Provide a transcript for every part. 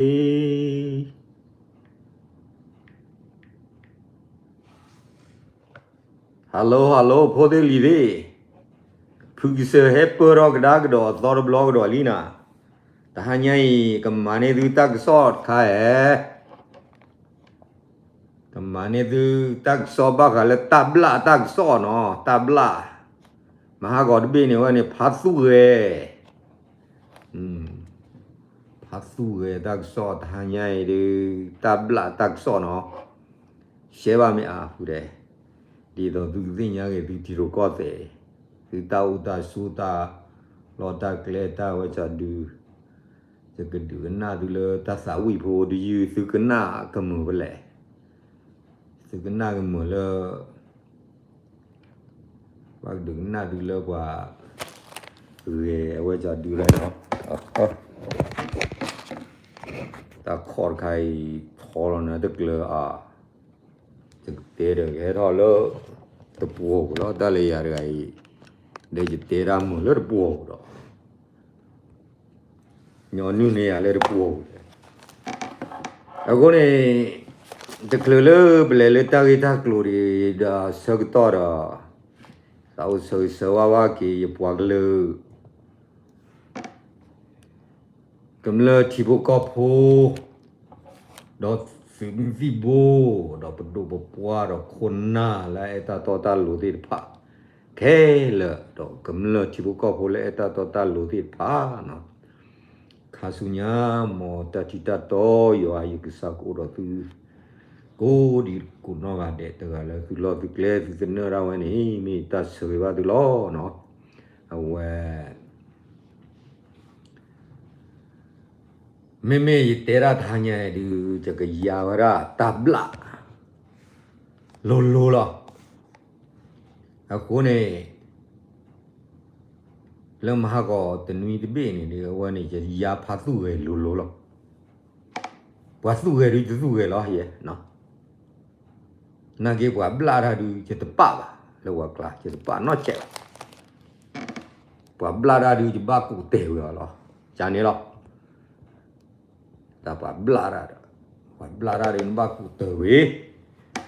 Hello hello ဖိသ့ၣ်လံၤသ့ၣ်, ဖုကစၢၢ်ဟဲပၢၢ်ထီၣ်ကဒါကဒီးအသီတဘျီကဒီးလံနၤ, တဟါညါအံၤ ကမၤန့ၢ်သုတၢ်ကစီၣ်တခါဧါ, ကမၤန့ၢ်သုတၢ်ကစီၣ်ဘၣ်ဃးလၢတၢ်ဘျၣ်တၢ်ကစီၣ်နီၤ, တၢ်ဘျၣ်, မဟါကီးတဘ့ၣ်န့ၣ်ဝဲန့ၣ် ဖါသူၣ်ဂဲၤ ဖါသူၣ်ဂဲၤတၢ်ကစီၣ်တဟါညါအံၤဒီး တၢ်ဘျၣ်တၢ်ကစီၣ်နီၤ, ရှဲဘၣ်မ့ၢ်အါဖုဒဲး, ဒ်သိးသုကသ့ၣ်ညါဂ့ၤသုထံရူၢ်ကီၢ်သဲး, သုတၢ်အိၣ်တၢ်ဆိးတၢ်လီၢ်တၢ်ကျဲတၢ်ဝဲကၠီဒု, ယကဒုးကနၣ်သုလၢတၢ်သးဝံၣ်ဖိတယုၢ် သုကနၣ်ကမုာ်ဖဲလဲၣ်, သုကနၣ်ကမုာ်လၢ ပှၤကဒုးကနၣ်သုလၢပှၤ ဂဲၤအဝဲကၠီဒုလီၤနီၤ, တၢ်ခီၣ်တခါအံၤ ထီလီၤနၤတကျၢၤအါ, ယကတဲဒီးကဟဲထီၣ်လၢ တပူၤပူၤလီၤ တၢ်လၢယၤတဂၤအံၤ, ဒီးယတဲတၢ်မုာ်လၢတပူၤပူၤဒီး ညီနုၢ်န့ၢ်ယၤလၢတပူၤပူၤ, အဃိန့ၣ် တချုးလၢပလဲၤလၢတၢ်ဂ့ၢ်တၢ်ကျိၤဒံးဒီးအဆၢကတီၢ်ဒီး သးအိၣ်ဆၢဂ့ၤဆၢဝါဘၣ်က့ၤယပှၤကလုာ် ကမျၢၢ်ထံဖိကီၢ်ဖိ ဒီးသုးမုၢ်သံၣ်ဘိ ဒီးပဒိၣ်ပပှၢ်ဒီးခိၣ်နၢ်လၢအအဲၣ်တၢ်တီတၢ်လိၤသ့ၣ်တဖၣ် ခဲလၢာ် ဒီးကမျၢၢ်ထံဖိကီၢ်ဖိလၢအဲၣ်တၢ်တီတၢ်လိၤသ့ၣ်တဖၣ်နီၤ, ခါဆူညါ မ်တၢ်ထံတၢ်တီယွၤယကစၢ်ကအိၣ်ဒီးသု ကိးဒံကိးနီၢ်ဂၤဒဲး တဂၤလၢသုလီၢ်သုကျဲသုသနၢၣ်ဒၣ်ဝဲန့ၣ် မ့ၢ်တၢ်ဆၢဂ့ၤဘၣ်သုလီၤနီၤ, အဝဲ မ့မ့ၢ်ယတဲဒၣ်တဟါညါအံၤဒုး ယကယါဝဲဒၣ်တၢ်ဘျၣ် လိၤလိၤလီၤ. အဃိန့ၣ် လၢမဟါကီးတနွံတဘ့ၣ်န့ၣ်ဒုး အဝဲန့ၣ် ယယါဖါသူၣ်ဂဲၤလိၤလိၤလီၤ. ပှၤသူၣ်ဂဲၤဒုးယသူၣ်ဂဲၤလီၤယဲ, နာ်က့ပှၤဘျၣ်တၢ်ဒုး ယတပာ်ဘၣ်, လၢပှၤကျါ ယတပာ်နီတစဲးဘၣ်. ပှၤဘျၣ်တၢ်ဒုး ယဘၣ်ကူးတဲာ်ဝဲအီၤလီၤ. ယန့ၣ်လီၤ. တၢ်ပှၤဘျၣ်တၢ်ဒီး ပှၤဘျၣ်တၢ်ဒုး နဘၣ်ကူးတဲာ်ဝဲ, အ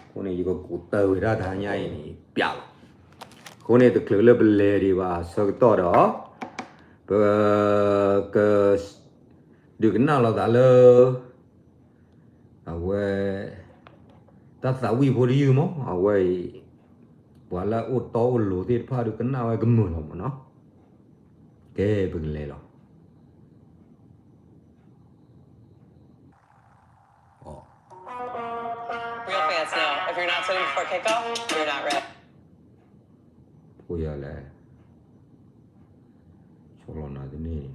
ဃိန့ၣ် ယကကူးတဲာ်ဝဲဒၣ်တဟါညါအံၤန့ၣ် ပျးလီၤ. အဃိန့ၣ် တချုးလၢပလဲၤဒံးဘၣ်အဆၢကတီၢ်ဒီး ပက ဒုးကနၣ်လိာ်သးလၢ အဝဲ တၢ်သးဝံၣ်ဖိတယုၢ်မး အဝဲအံၤ ပှၤလၢအအိၣ်တီအိၣ်လိၤသ့ၣ်တဖၣ်ဒုးကနၣ်ဝဲကမုာ်လီၤမးနီၤ. ကဲ ပကလဲၤလီၤ. ဖိယၤလဲၣ်, ဆီလီၤနၤတန့ၢ်.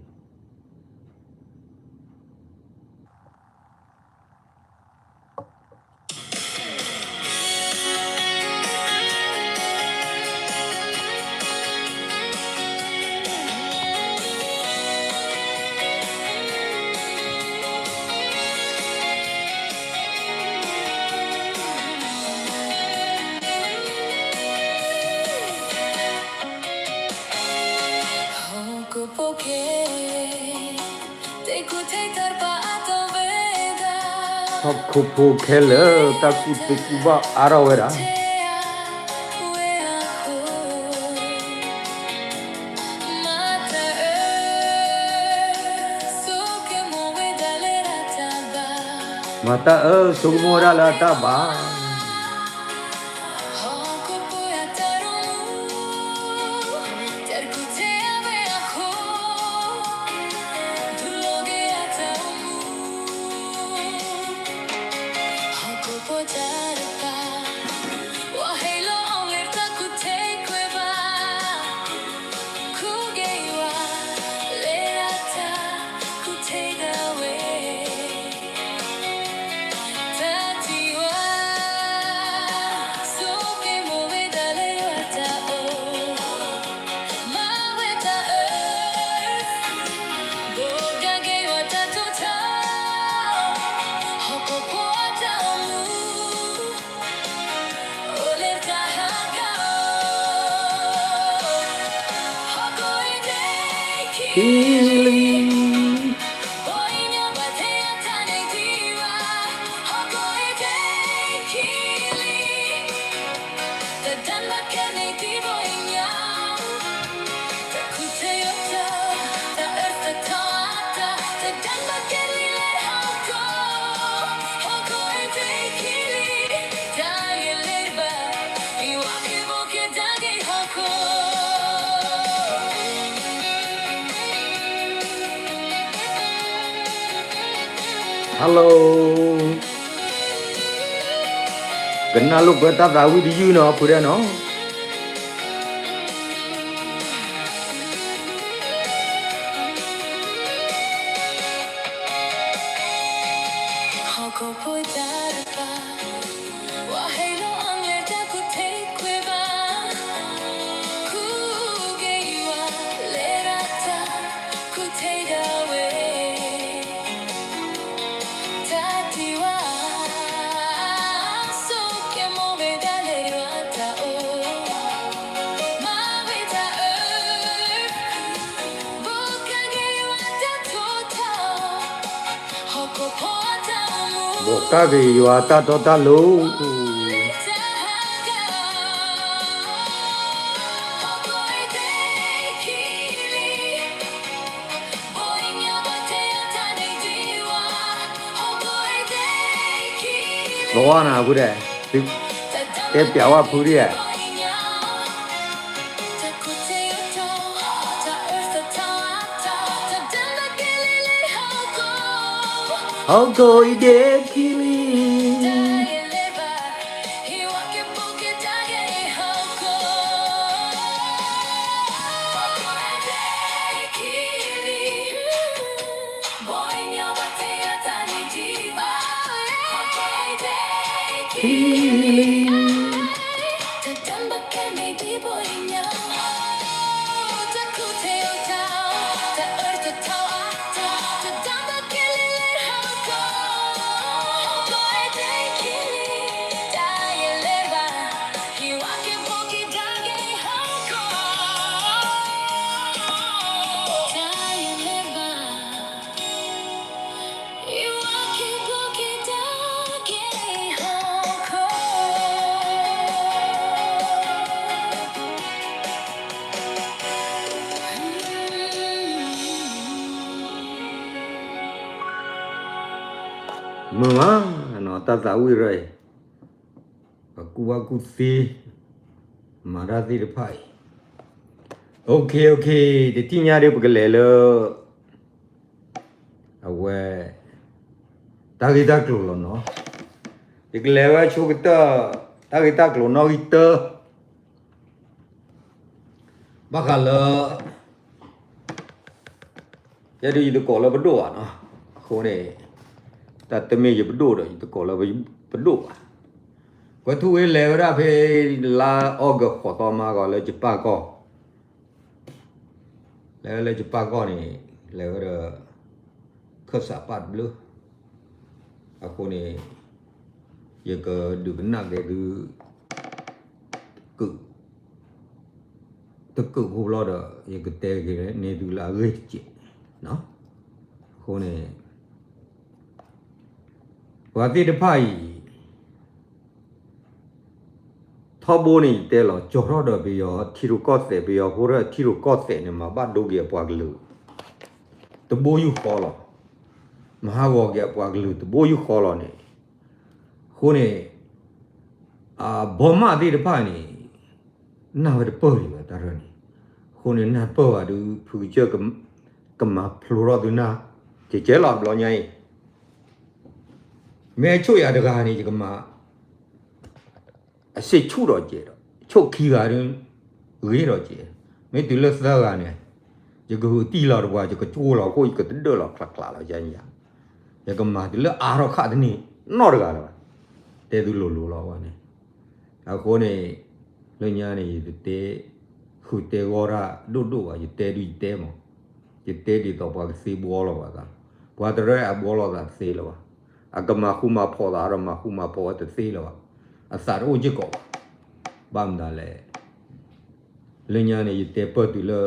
ဟီၣ်ခိၣ်ဖိခဲလၢာ် တၢ်ကူၣ်သ့ကူၣ်ဘၣ်အါထီၣ်ဝဲဒၣ်. မၤတၢ်အၢ ဆိကမိၣ်ဝဲဒၣ်လၢအတၢ်ဘၣ်. Hello, ကနၣ်လိာ်ကွဲတၢ်သးဝံၣ်တယုၢ်နီၤ ဖုဒဲနီၤ. ဘိးကၢ်က့ၤယွၤတၢ်တီတၢ်လိၤ. ဘဝနၤဖုဒဲး, သုတဲပျးဝဲဖုဒဲးဧါ. ဟီၣ်ခိၣ်အံၤဒဲးခံလံ. မုာ်မးနီၤ တၢ်သးဝံၣ်ရၢအံၤ, ပှၤကူၣ်ဘၣ်ကူၣ်သ့ မၤတၢ်သ့ၣ်တဖၣ်အံၤ, အိၣ်ခ့ အိၣ်ခ့, တထံၣ်ညါဒီး ပကလဲၤလၢ အဝဲ တၢ်ဂ့ၢ်တၢ်ကျိၤလီၤနီၤ. ယကလဲၤဝဲဆိကတၢၢ် တၢ်ဂ့ၢ်တၢ်ကျိၤနီၣ်ဂံၢ်တၢ, ဘၣ်ဃးလၢ ယဲဒုးယတကိးလၢပဒိၣ်ဘၣ်နီၤ, အဃိန့ၣ် တၢ်တမ့ၢ်ယပဒိၣ်ဒီး ယတကိးလၢပဒိၣ်ဘၣ်. ကွဲၤထူဝ့လဲၤဝဲဒၣ်ဖဲ လါအီကူးဃိးသီမးဂီၤလၢယပၢ်ကီၢ် လဲၤဝဲလၢယပၢ်ကီၢ်န့ၣ် လဲၤဝဲဒီး ခၢၣ်စးပၢ်တဘျုး, အဃိန့ၣ် ယကဒုးကနၣ်က့ၤသု တကုးဖိဘျီဒီး ယကတဲက့ၤန့ၢ်သုလၢအဂ့ၢ်တစဲး, အဃိန့ၣ် ပှၤသ့ၣ်တဖၣ်အံၤ ထီဘိန့ၣ်ယတဲလီၤ ကၠီၤထီၣ်ဒီးပယီၤထံရူၢ်ကီၢ်သဲး ပယီၤဖိထီၣ်ထံရူၢ်ကီၢ်သဲးန့ၣ် မၤဘၣ်ဒိက့ၤအပှၤကလုာ် တဘိယူၢ်ဃီလီၤ. မၤဟးဂီၤက့ၤအပှၤကလုာ်တဘိယူၢ်ဃီလီၤန့ၣ်, အဃိန့ၣ် အဘီမးသ့ၣ်တဖၣ်န့ၣ် နၢ်ဝဲတပၢၢ်ဒံးဘၣ်တၢ်ရၢန့ၣ်, အဃိန့ၣ်နၢ်တပၢၢ်ဘၣ်ဒီး ဖုကစၢၢ် ကမၤဖျိထီၣ်သုနၢ် ကဲကဲလီၤဘျီညါအံၤ, မ့ၢ်ဆိၣ်ယၤတဂၤန့ၣ် ယကမၤ အစ့ဆူၣ်ဒီးကဲးဒီး ဆိၣ်ခံဂၤဒီး ဂ့ၤဒီးကဲး, မ့ၢ်တုၤလၢသၢဂၤန့ၣ် ယကဟုးတံၢ်လီၤတပှၤ ယကကၠိလီၤခိၣ် ယကတဒၢၣ်လီၤချးချးလီၤယၤ, ယကမၤတုၤလၢအါထီၣ်ခးတန့ၢ်နီတဂၤလၢၤဘၣ်, တဲသုလိၤလိၤလီၤဝဲန့ၣ်, အဃိန့ၣ် လၢညါန့ၣ် ယတတဲ ဃုာ်တဲဂီၢ်တၢ်ဒိၣ်ဒိၣ်ဘၣ် ယတဲဒုးယတဲမး, ယတဲဒ်သိးပှၤကသ့ဘှီလီၤဘၣ်သး, ပှၤတရၢအဘှီလီၤသးတသ့လၢၤဘၣ်, အကမၤဃူမၤဖိးသးဒီးမၤဃူမၤဖိးဝဲတသ့လၢၤဘၣ်, အသးတအိၣ်စ့ၢ်ကီးဘၣ်, ဘၣ်မတၤလဲၣ် လၢညါန့ၣ် ယတဲပၢၢ်တုၤလၢ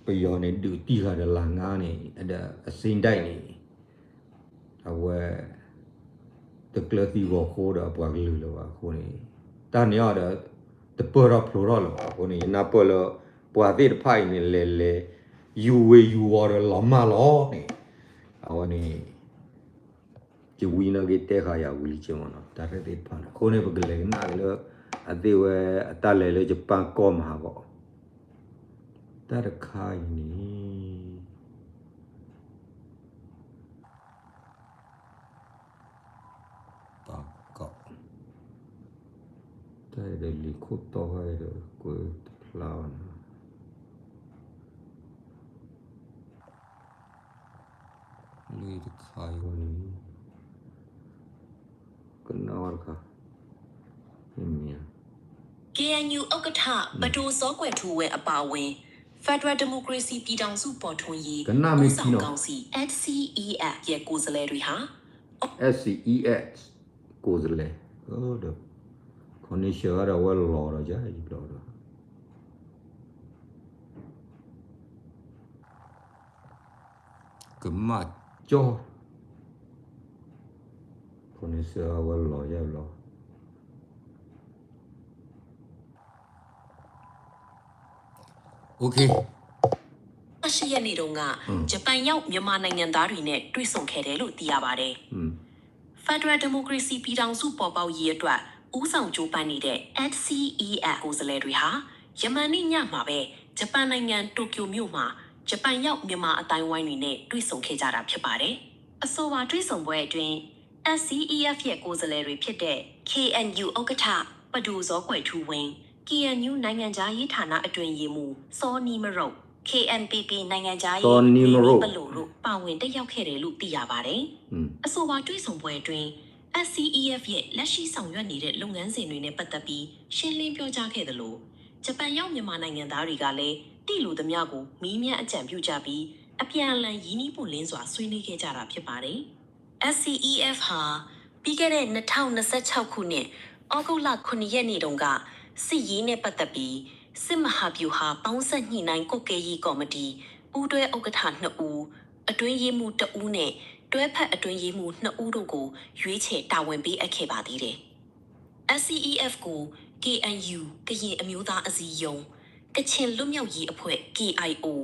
ပယီၤန့ၣ် ဒုးတံၢ်ဃာ်ဒီးလၢ်ငါန့ၣ် ဒီးအစ့ဒၣ်န့ၣ် အဝဲ တကျၢၤသံဂီၤဃိဒီးအပှၤကလုာ်လၢၤဘၣ်အဃိန့ၣ်, တၢ်န့ၣ်အီၤဒီး တပၢၢ်ထီၣ်ဖျိထီၣ်လၢၤဘၣ်အဃိန့ၣ် ယနၢ်ပၢၢ်လၢ ပှၤသ့ၣ်တဖၣ်အံၤန့ၣ် လဲၤလဲၤ ယူၤဝ့ၤယူၤဝီၤဒီးလီၤမၢ်လီၤန့ၣ်, အဝဲန့ၣ် ယဝံၤနာ်က့ၤတဲဃာ်ယၤဝံၤလံက့မးနီၤ တၢ်ရဲၣ်သ့ၣ်တဖၣ်န့ၣ် အဃိန့ၣ် ပကလဲၤကနၣ်က့ၤလၢ အသ့ၣ်ဝဲအတၢ်လဲၤလၢယပၢ်ကီၢ်မၤဟးဂီၤ တၢ်တခါအံၤန့ၣ် ပှၤ လံာ်ခိၣ်တီဃီဒီး ကွဲးတဖျါဘၣ်န့ၣ် လံာ်တခါအံၤန့ၣ် ကနၣ်ဝဲတခါ မ့ၢ်မ့ၢ် KNU ဥက္ကဋ္ဌ ပဒိၣ်စီၤကွဲးထူဝ့ အပါအဝင် Federal Democracy ပြည်ထောင်စုပေါ်ထွန်းရေး ဦးဆောင်ကောင်စီ SCEF ရဲ့ကိုယ်စားလှယ်တွေဟာ SCEF ကိုယ်စားလှယ် ဒီး ခီန့ၣ်ဆှၢဒီးဝဲလီၤဒီးယၤ ယဘျီဒီး ကမၣ်ကၠီ ခီန့ၣ်ဆှၢဝဲလီၤယၤဘျီ OK လရှစ်ရက်နေ့တုန်းက ဂျပန်ရောက်မြန်မာနိုင်ငံသားတွေနဲ့တွေ့ဆုံခဲ့တယ်လို့သိရပါတယ်။ Federal Democracy ပြည်ထောင်စုပေါ်ပေါက်ရေးအတွက်ဦးဆောင်ကြိုးပမ်းနေတဲ့ SCEF ကိုယ်စားလှယ်တွေဟာ ယမန်နေ့ညမှာပဲ ဂျပန်နိုင်ငံတိုကျိုမြို့မှာ ဂျပန်ရောက်မြန်မာအသိုင်းအဝိုင်းတွေနဲ့တွေ့ဆုံခဲ့ကြတာဖြစ်ပါတယ်။ အဆိုပါတွေ့ဆုံပွဲအတွင်း SCEF ရဲ့ကိုယ်စားလှယ်တွေဖြစ်တဲ့ KNU ဥက္ကဋ္ဌ ပဒိုစောကွယ်ထူးဝင်း၊ KNU နိုင်ငံခြားရေးဌာနအတွင်းရေးမှူး စောနီမရုတ်၊ KNPP နိုင်ငံခြားရေး စောနီမရုတ် ပလိုတို့ပါဝင်တက်ရောက်ခဲ့တယ်လို့သိရပါတယ်။ အဆိုပါတွေ့ဆုံပွဲအတွင်း SCEF ရဲ့လက်ရှိဆောင်ရွက်နေတဲ့လုပ်ငန်းစဉ်တွေနဲ့ပတ်သက်ပြီးရှင်းလင်းပြောကြားခဲ့သလို ဂျပန်ရောက်မြန်မာနိုင်ငံသားတွေကလည်းသိလိုသမျှကိုမေးမြန်းအကြံပြုကြပြီးအပြန်အလှန်ရင်းနှီးပွင့်လင်းစွာဆွေးနွေးခဲ့ကြတာဖြစ်ပါတယ်။ SCEF ဟာ ပြီးခဲ့တဲ့နှစ်ထောင်နှစ်ဆယ့်ခြောက်ခုနှစ် ဩဂုတ်လခုနှစ်ရက်နေ့တုန်းက စစ်ရေးနဲ့ပတ်သက်ပြီး စစ်မဟာဗျူဟာပေါင်းစပ်ညှိနှိုင်းကွပ်ကဲရေးကော်မတီ ပူးတွဲဥက္ကဋ္ဌနှစ်ဦး၊ အတွင်းရေးမှူးတစ်ဦးနဲ့ တွဲဖက်အတွင်းရေးမှူးနှစ်ဦးတို့ကို ရွေးချယ်တာဝန်ပေးအပ်ခဲ့ပါသေးတယ်။ SCEF ကို KNU ကရင်အမျိုးသားအစည်းအရုံး၊ ကချင်လွတ်မြောက်ရေးအဖွဲ့ KIO၊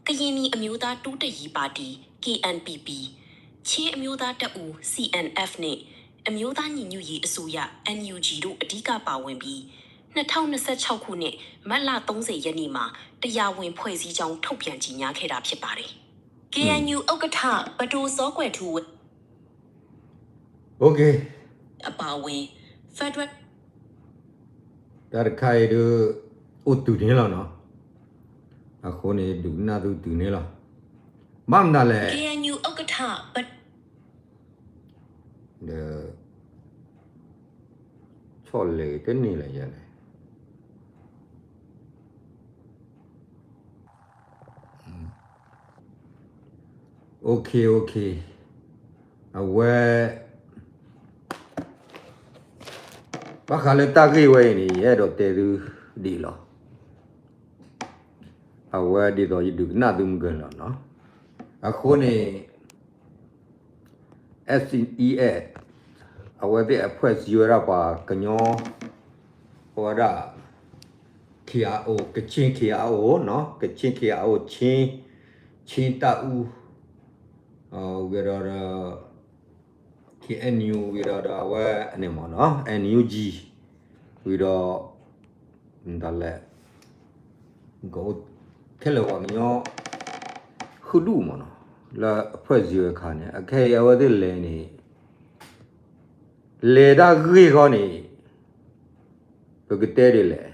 ကရင်နီအမျိုးသားတိုးတက်ရေးပါတီ KNPP၊ ချင်းအမျိုးသားတပ်ဦး CNF နဲ့ အမျိုးသားညီညွတ်ရေးအစိုးရ NUG တို့အဓိကပါဝင်ပြီး နှစ်ထောင်နှစ်ဆယ့်ခြောက်ခုနှစ် မတ်လသုံးဆယ်ရက်နေ့မှာ တရားဝင်ဖွဲ့စည်းကြောင်းထုတ်ပြန်ကြေညာခဲ့တာဖြစ်ပါတယ်။ KNU ဥက္ကဋ္ဌ ပဒိုစောကွယ်ထူးဝင်း OK အပါအဝင် Federal တၢ်တခါအံၤဒုး အိၣ်တုၤန့ၣ်လီၤနီၤ, အဃိန့ၣ် ဒုးကနၣ်သုတုၤန့ၣ်လီၤ, ဘၣ်မနုၤလဲၣ် KNU ဥက္ကဋ္ဌ ပ ဒီး ဆီၣ်လဲၤတန့ၢ်လၢၤယဲန့ၣ် OK OK အဝဲ ဘၣ်ဃးလၢတၢ်ဂ့ၢ်ဝဲအံၤန့ၣ် ယအဲၣ်ဒိးတဲသုဒ်အံၤလီၤ. အဝဲဒ်သိးယဒုးကနၣ်သုမုၢ်ကလီၤနီၤ, အဃိန့ၣ် SCEF အဝဲသ့ၣ်အဖွဲ့စည်းဝဲဒၣ်ပှၤကညီ အဝဲဒၣ် KIO ကချင် KIO နီၤ, ကချင် KIO ချင်း ချင်းတပ်ဦး ဝံၤဒီးဒီး KNU ဝံၤဒီးဒီးအဝဲန့ၣ်မ့ၢ်နီၤ NUG ဝံၤဒီး တၢ်လဲၣ် ခဲလၢာ်ပှၤကညီ ဃုဒူၣ်မ့ၢ်နီၤ လၢအဖွဲ့စည်းဝဲအခါန့ၣ် အခဲအံၤအဝဲသ့ၣ်လဲၤန့ၣ် လဲၤတၢ်ဂ့ၢ်ခီန့ၣ် ပကတဲဒ်လဲၣ်,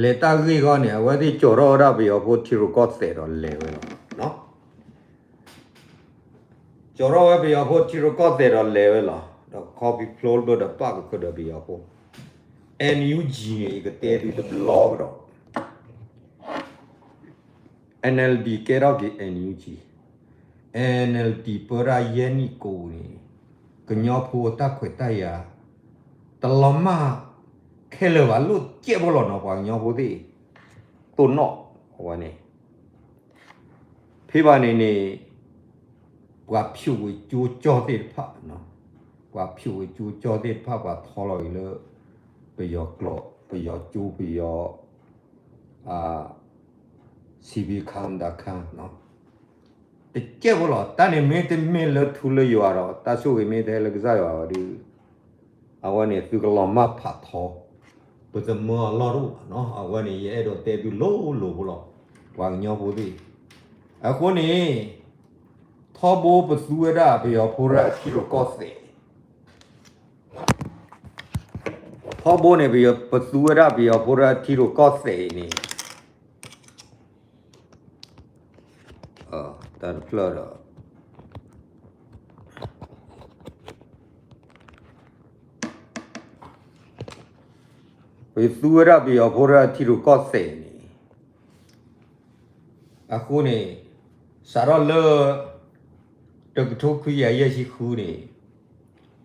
လဲၤတၢ်ဂ့ၢ်ခီန့ၣ် အဝဲသ့ၣ်ကၠီၤထီၣ်ဝဲဒၣ်ပယီၤဖိထံရူၢ်ကီၢ်သဲးဒီးလဲၤဝဲလီၤ. ကၠီၤထီၣ်ဝဲပယီၤဖိထံရူၢ်ကီၢ်သဲးဒီးလဲၤဝဲလီၤ. ဒီးခီဖျိလၢဒီးပာ်ကဖၢဒီးပယီၤဖိ NUG န့ၣ် ယကတဲသုတဘျီကဒီး NLD ကဲထီၣ်က့ၤ NUG, NLD ပၢတၢ်ယဲၢ်နံၣ်ကိးန့ၣ် ကညီဖိအတၢ်ခွဲးတၢ်ယာ် တလီၤမၢ်ခဲလၢာ်ဘၣ် လိၣ်ကဲးဖိလီၤနီၤ ပှၤကညီဖိသ့ၣ် တိၢ်နီၣ်အဝဲန့ၣ် ဖဲဘၣ်န့ၣ်န့ၣ် ပှၤဖျိးဝဲကၠိကၠီသ့ၣ်တဖၣ်, ပှၤဖျိးဝဲကၠိကၠီသ့ၣ်တဖၣ် ပှၤထီလီၤက့ၤလၢ ပယီၤကျိာ် ပယီၤကၠိ ပယီၤ စံးဘံခါမတၤခါ တကဲးဖိလီၤ. တၢ်န့ၣ်မ့ၢ်တမ့ၢ်လၢ ထူလၢယွၤဒီး တၢ်ဆိၣ်ဂ့ၤမ့ၢ်တဟဲလၢကစၢ်ယွၤဘၣ်ဒီး အဝဲန့ၣ်သုကလီၤမၢ်ဖးထီ ပသမၢအလီၢ်တအိၣ်ဘၣ်နီၤ. အဝဲန့ၣ် ယအဲၣ်ဒိးတဲသုလိၤလိၤဖိလီၤ ပှၤကညီဖိသ့ၣ်. အဃိန့ၣ် ထီဘိပသူဝဲဒၣ်ပယီၤဖိရဲၣ်ထံရူၢ်ကီၢ်သဲး ထီဘိန့ၣ် ပသူဝဲဒၣ်ပယီၤဖိဒၣ်ထံရူၢ်ကီၢ်သဲးအံၤန့ၣ်, တၢ်တဖျၢၣ်ဒီး ပသူဝဲဒၣ်ပယီၤဖိဒၣ်ထံရူၢ်ကီၢ်သဲးန့ၣ်, အဃိန့ၣ် စးထီၣ်လၢ တကထိခွံကယၤယဲၢ်ဆံဃုန့ၣ်,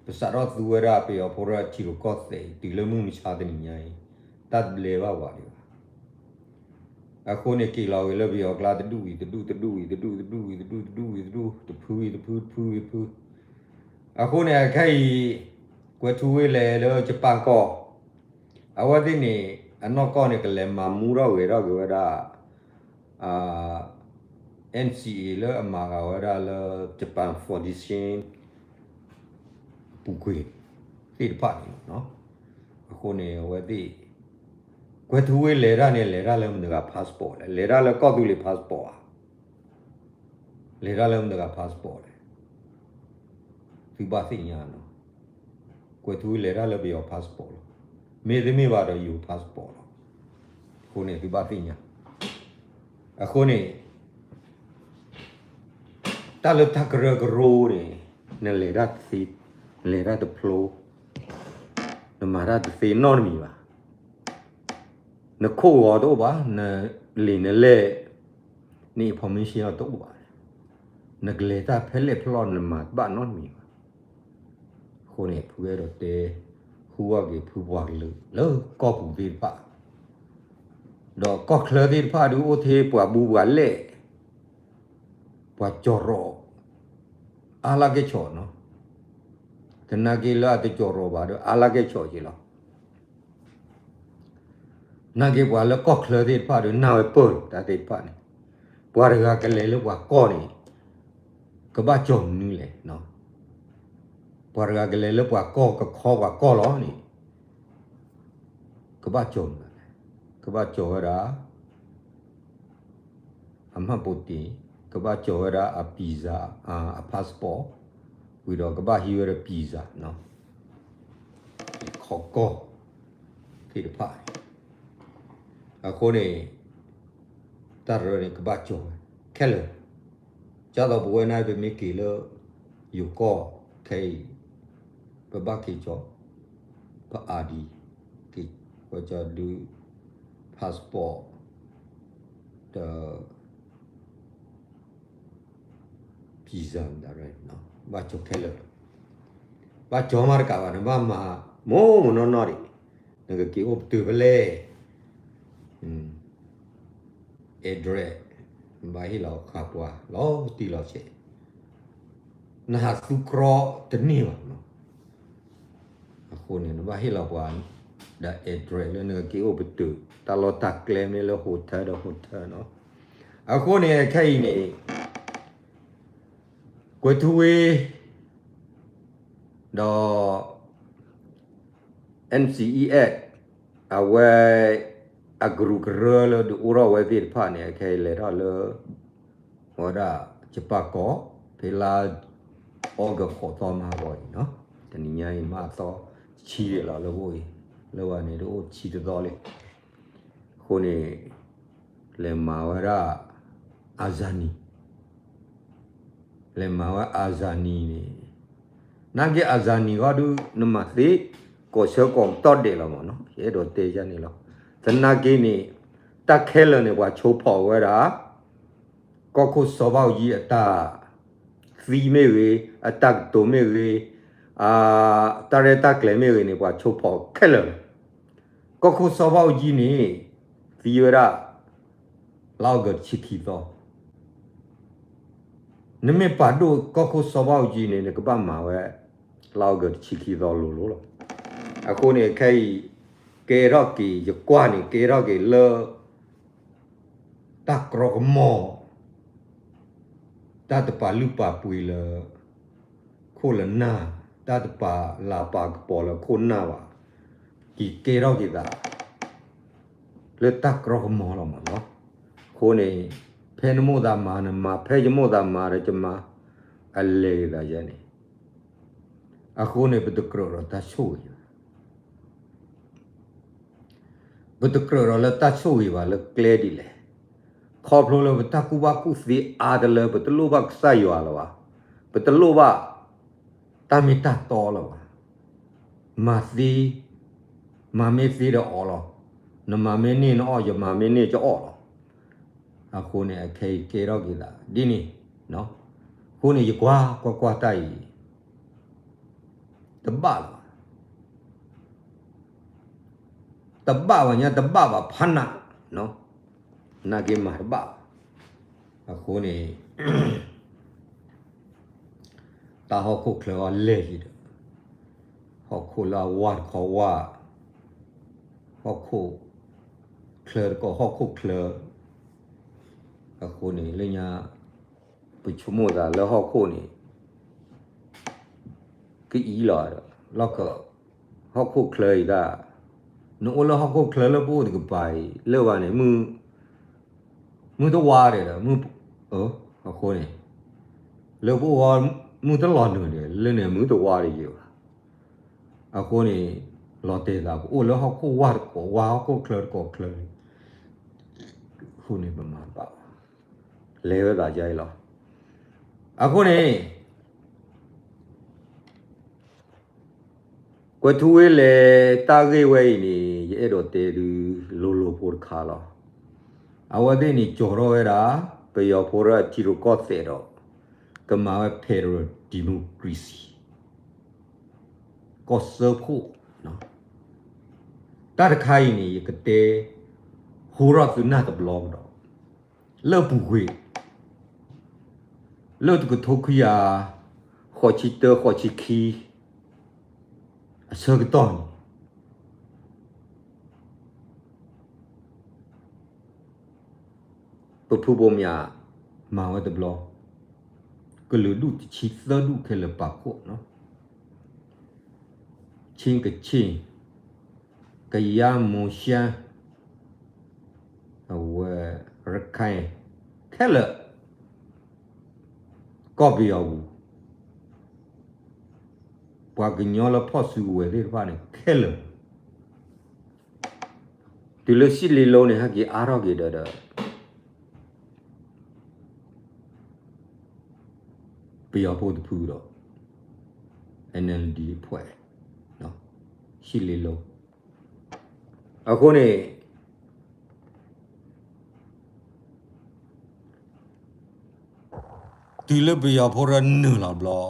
ပစးထီၣ်သူဝဲဒၣ်ပယီၤဖိဒၣ်ထံရူၢ်ကီၢ်သဲး တုၤလၢမုၢ်မဆါတနံၤညါအံၤ, တၢ်တဘျဲဘၣ်ပှၤဒံးဘၣ်. အဃိန့ၣ် က့ၤလီၤက့ၤလၢပယီၤကျါ တဒူၣ်ဝံၤတဒူၣ်, တဒူၣ်ဝံၤတဒူၣ်, တဒူၣ်ဝံၤတဒူၣ်, တဒူၣ်ဝံၤတဒူၣ်, တဖုဝံၤတဖု, တဖုဝံၤတဖု. အဃိန့ၣ် အခဲအံၤ ကွဲၤထူဝ့လဲၤလၢယပၣ်ကီၢ်, အဝဲသ့ၣ်န့ၣ် အနီၢ်ကီၢ်န့ၣ် ကလဲၤမၤမူထီၣ်ဂဲၤထီၣ်က့ၤဝဲဒၣ် NCA လၢအမၤဂၤဝဲဒၣ်လၢ Japan Foundation အပူၤကွံာ်သ့ၣ်တဖၣ်န့ၣ်လီၤ. အဃိန့ၣ် အဝဲသ့ၣ် ကွဲၤထူဝ့လဲၤတၢ်န့ၣ် လဲၤတၢ်လၢမတၤတဂၤ passport လဲၣ်, လဲၤတၢ်လၢကီၢ်သူလ့ၤ passport ဧါ, လဲၤတၢ်လၢမတၤတဂၤ passport လဲၣ်, သုဘၣ်သ့ၣ်ညါနီၤ. ကွဲၤထူဝ့လဲၤတၢ်လၢပယီၤ passport လီၤ. မ့တမ့ၢ်ဘၣ်ဒီးယိၤ passport လီၤ. အဃိန့ၣ် သုဘၣ်သ့ၣ်ညါ. အဃိန့ၣ် တၢ်လၢတၢ်ကရၢကရိန့ၣ် နလဲၤတၢ်တသ့, နလဲၤတၢ်တဖျိ, နမၤတၢ်တသ့နီတမံၤဘၣ်. နခိၣ်ဂီၤတအိၣ်ဘၣ်, နလံာ်နလဲၢ်, န information တအိၣ်ဘၣ်. နကလဲၤတၢ်ဖဲလဲၣ်ဖဲလဲၣ် နမၤတဘၣ်နီတမံၤဘၣ်. အဃိန့ၣ် ဖုအဲၣ်ဒိးတဲ ဟူဝဲက့ၤဖုပှၤကလုာ်လၢကီၢ်ပူၤသ့ၣ်တဖၣ်, ဒီးကီၢ်ချၢသ့ၣ်တဖၣ်ဒုး အိၣ်ထဲပှၤဘူးပှၤလဲၢ်, ပှၤကၠီၤရီၤ အါလၢကဲၣ်ဆိးနီၤ. သနာ်က့လၢအတကၠီၤရီၤဘၣ်ဒီး အါလၢကဲၣ်ဆိးက့ၤလီၤ. နာ်က့ပှၤလၢကီၢ်ချၢသ့ၣ်တဖၣ်ဒီး နၢ်ဝဲပၢၢ်လီၤ တၢ်သ့ၣ်တဖၣ်န့ၣ်, ပှၤတဂၤကလဲၤလၢပှၤကီၢ်န့ၣ် ကဘၣ်ကၠီၤမနုၤလဲၣ်. ပှၤတဂၤကလဲၤလၢပှၤကီၢ် ကခီပှၤကီၢ်လီၤန့ၣ် ကဘၣ်ကၠီၤမနုၤလဲၣ်. ကဘၣ်ကၠီၤဝဲဒၣ် အမှတ်ပုံတင်, ကဘၣ်ကၠီၤဝဲဒၣ်အ visa, အ passport, ဝံၤဒီးကဘၣ်ဟံးဝဲဒၣ် visa နီၤ, ခီကီၢ်သ့ၣ်တဖၣ်. အဃိန့ၣ် တၢ်တရၢန့ၣ် ကဘၣ်ကၠီၤဝဲခဲလၢာ်. ကၢ်သိးပဝဲန့ၣ် ပမ့ၢ်က့ၤလၢ ယိၤကီၢ်ခဲအံၤ, ပဘၣ်က့ၤကၠီၤ ပ ID, က့ၤဝဲကၠီၤဒုး passport ဒီး visa မတၤရဲၣ်, ဘၣ်ကၠီၤခဲလၢာ်လီၤ. ဘၣ်ကၠီၤမးတကးဘၣ်, နဘၣ်မၤမိၢ်မိၢ်နီၢ်နီၢ်ဒံး, နကက့ၤအိၣ်ပတုာ်ဖဲလဲၣ်, address နဘၣ်ဟ့ၣ်လီၤဃာ်ပှၤလီၤတံၢ်လီၤဆဲး, နဟးသူကြီတန့ၢ်ဘၣ်. အဃိန့ၣ် နဘၣ်ဟ့ၣ်လီၤပှၤ ဒီး address လၢနကက့ၤအိၣ်ပတုာ်, တၢ်လီၢ်တၢ်ကျဲမ့ၢ်လၢ hotel ဒီး hotel နီၤ. အဃိန့ၣ် ခဲအံၤန့ၣ် ကွဲၤထူဝ့ ဒီး NCA အဝဲ အကရူၢ်ကရၢလၢဒုးအိၣ်ထီၣ်ဝဲသ့ၣ်တဖၣ်န့ၣ် အခဲအံၤလဲၤထီၣ်လၢ ဝဲဒၣ်ယပၣ်ကီၢ် ဖဲလါ August ဃိးသီမဟါဂီၤအံၤနီၤ, တနံၤညါအံၤမးသီဆံဒံးလီၤလၢအိၣ်အံၤ, လၢဝဲန့ၣ်တအိၣ်ဆံတသီလံ. အဃိန့ၣ် လဲၤမၤဝဲဒၣ် အၤစၤနံၤ လဲၤမၤဝဲအၤစၤနံၤန့ၣ်, နာ်က့အၤစၤနံၤဃီဒုး နမၤသ့ ကိးဆၢကိးကတီၢ်ဒဲးလီၤမးနီၤ, ယအဲၣ်ဒိးတဲယၤန့ၣ်လီၤ. သနာ်က့န့ၣ် တၢ်ခဲလၢာ်န့ၣ် ပှၤဆိဖီၣ်ဝဲဒၣ် ကီၢ်ခိၣ်စီၤဘၣ်အူကၠံအတၢ်သံမ့ၢ်ဂ့ၤ, အတၢ်ကတိၤမ့ၢ်ဂ့ၤ, အတၢ်ရဲၣ်တၢ်ကျဲၤမ့ၢ်ဂ့ၤန့ၣ် ပှၤဆိဖီၣ်ခဲလၢာ်လီၤ. ကီၢ်ခိၣ်စီၤဘၣ်အူကၠံန့ၣ် သံဝဲဒၣ် လါအီကူးတဆံခံသီ. နမ့ၢ်ပာ်ဒိၣ်ကီၢ်ခိၣ်စီၤဘၣ်အူကၠံန့ၣ် နကဘၣ်မၤဝဲ လါအီကူးတဆံခံသီလိၤလိၤလီၤ. အဃိန့ၣ် ခဲအံၤ ကဲထီၣ်က့ၤ ယကွၢ်န့ၣ် ကဲထီၣ်က့ၤလၢ တၢ်ကြီကမီၤ တၢ်တပာ်လုၢ်ပာ်ပှ့ၤလၢ ခိၣ်လၢနၢ်, တၢ်တပာ်လၤပာ်ကပီၤလၢခိၣ်နၢ်ဘၣ်, က့ၤကဲထီၣ်က့ၤသး လၢတၢ်ကြီကမီၤလီၤမးနီၤ. အဃိန့ၣ် ဖဲနမိၣ်သးမၤနမၤ, ဖဲယမိၣ်သးမၤဒီးယမၤ, အလဲၤက့ၤသးယဲန့ၣ်. အဃိန့ၣ် ပတကြၢးဒီးတၢ်ဆိၣ်ဂ့ၤဘၣ်. ပတကြၢးဒီးလၢတၢ်ဆိၣ်ဂ့ၤဘၣ်လၢကျဲဒ်လဲၣ်. ခီဖျိလၢပတၢ်ကူၣ်ဘၣ်ကူၣ်သ့အါတလၢ ပတလိၣ်ဘၣ်ကစၢ်ယွၤလၢၤဘၣ်. ပတလိၣ်ဘၣ်တၢ်မ့ၢ်တၢ်တီလၢၤဘၣ်. မၤသ့, မၤမ့ၢ်သ့ဒီးအီၣ်လီၤ. နမၤမ့ၢ်န့ၢ်နအီၣ်, ယမၤမ့ၢ်န့ၢ်ကအီၣ်လီၤ. အဃိန့ၣ် အခဲအံၤကဲထီၣ်က့ၤသးဒ်န့ၣ်. အဃိန့ၣ် ယကွၢ်ကွၢ်ကွၢ်တၢ်အံၤ တဘၣ်လၢၤဘၣ်. တဘၣ်ဘၣ်ညါ တဘၣ်ဘၣ်ဖးနး, နာ်က့မၤတဘၣ်ဘၣ်. အဃိန့ၣ် တၢ်ဟီၣ်ခိၣ်ချၢအီၤလဲၢ်လံဒီး ဟီၣ်ခိၣ်လၢအဝါတခီဝါ, ဟီၣ်ခိၣ်ချၢတခီဟီၣ်ခိၣ်ချၢ. အဃိန့ၣ် လၢညါ ပဆိကမိၣ်သးလၢဟီၣ်ခိၣ်န့ၣ် ကအံၤလီၤဒီး လီၢ်ခၢၣ် ဟီၣ်ခိၣ်ချၢအံၤဒၣ်, နအိၣ်လၢဟီၣ်ခိၣ်ချၢလၢပအိၣ်တကပၤအံၤ လၢဘၣ်န့ၣ် မုၢ်တဝါဒံးဒီး အဃိန့ၣ် လၢပအိၣ်ဂီၢ် မုၢ်တလီၤနုာ်ဒံး လၢန့ၣ်မုၢ်တဝါတယံၤဘၣ်. အဃိန့ၣ် လီၤတဲာ်သး ပအိၣ်လၢဟီၣ်ခိၣ်ဝါတကိးဝါ ဟီၣ်ခိၣ်ချၢတကိးချၢန့ၣ် အဃိန့ၣ် ပမၤတဘၣ်ဘၣ်. လဲၤဝဲသးဒ်အံၤလီၤ. အဃိန့ၣ် ကွဲၤထူဝ့လဲၤတၢ်ဂ့ၢ်ဝဲအံၤန့ၣ် ယအဲၣ်ဒိးတဲဒုးလိၤလိၤဖိတခါလီၤ. အဝဲသ့ၣ်န့ၣ် ကၠီၤထီၣ်ဝဲဒၣ် ပယီၤဖိလၢအထံရူၢ်ကီၢ်သဲးဒီး ကမၤဝဲ federal democracy ကီၢ်စၢဖှိၣ်, တၢ်တခါအံၤန့ၣ် ယကတဲ ဟူထီၣ်သုနၢ်တဘျီကဒီး လၢအပူၤကွံာ် လၢတကထိခွံကယၤ ဃိးဆံတၢ ဃိးဆံခံ အဆၢကတီၢ်န့ၣ် ပဖုဘိမၠး မၤဝဲတဘျီ ကလုာ်ဒူၣ်တဆံသၢဒူၣ်ခဲလၢာ်ပာ်ဖှိၣ်, ခ့ၣ်ကဆ့ၣ်, ကယၤမိၤၡါ, အဝဲ ရခဲၣ် ခဲလၢာ် ကီၢ်ပယီၤပူၤ ပှၤကညီလၢဖီၣ်စုကဝဲၤသ့ၣ်တဖၣ်န့ၣ် ခဲလၢာ် တုၤလၢစံၣ်လ့လိန့ၣ် ဟဲက့ၤအါထီၣ်က့ၤဒီး ပယီၤဖိတဖုဒီး NLD အဖွဲ့ စံၣ်လ့လိ အဃိန့ၣ် တုၤလၢပယီၤဖိဒီးနုာ်လီၤဘျီ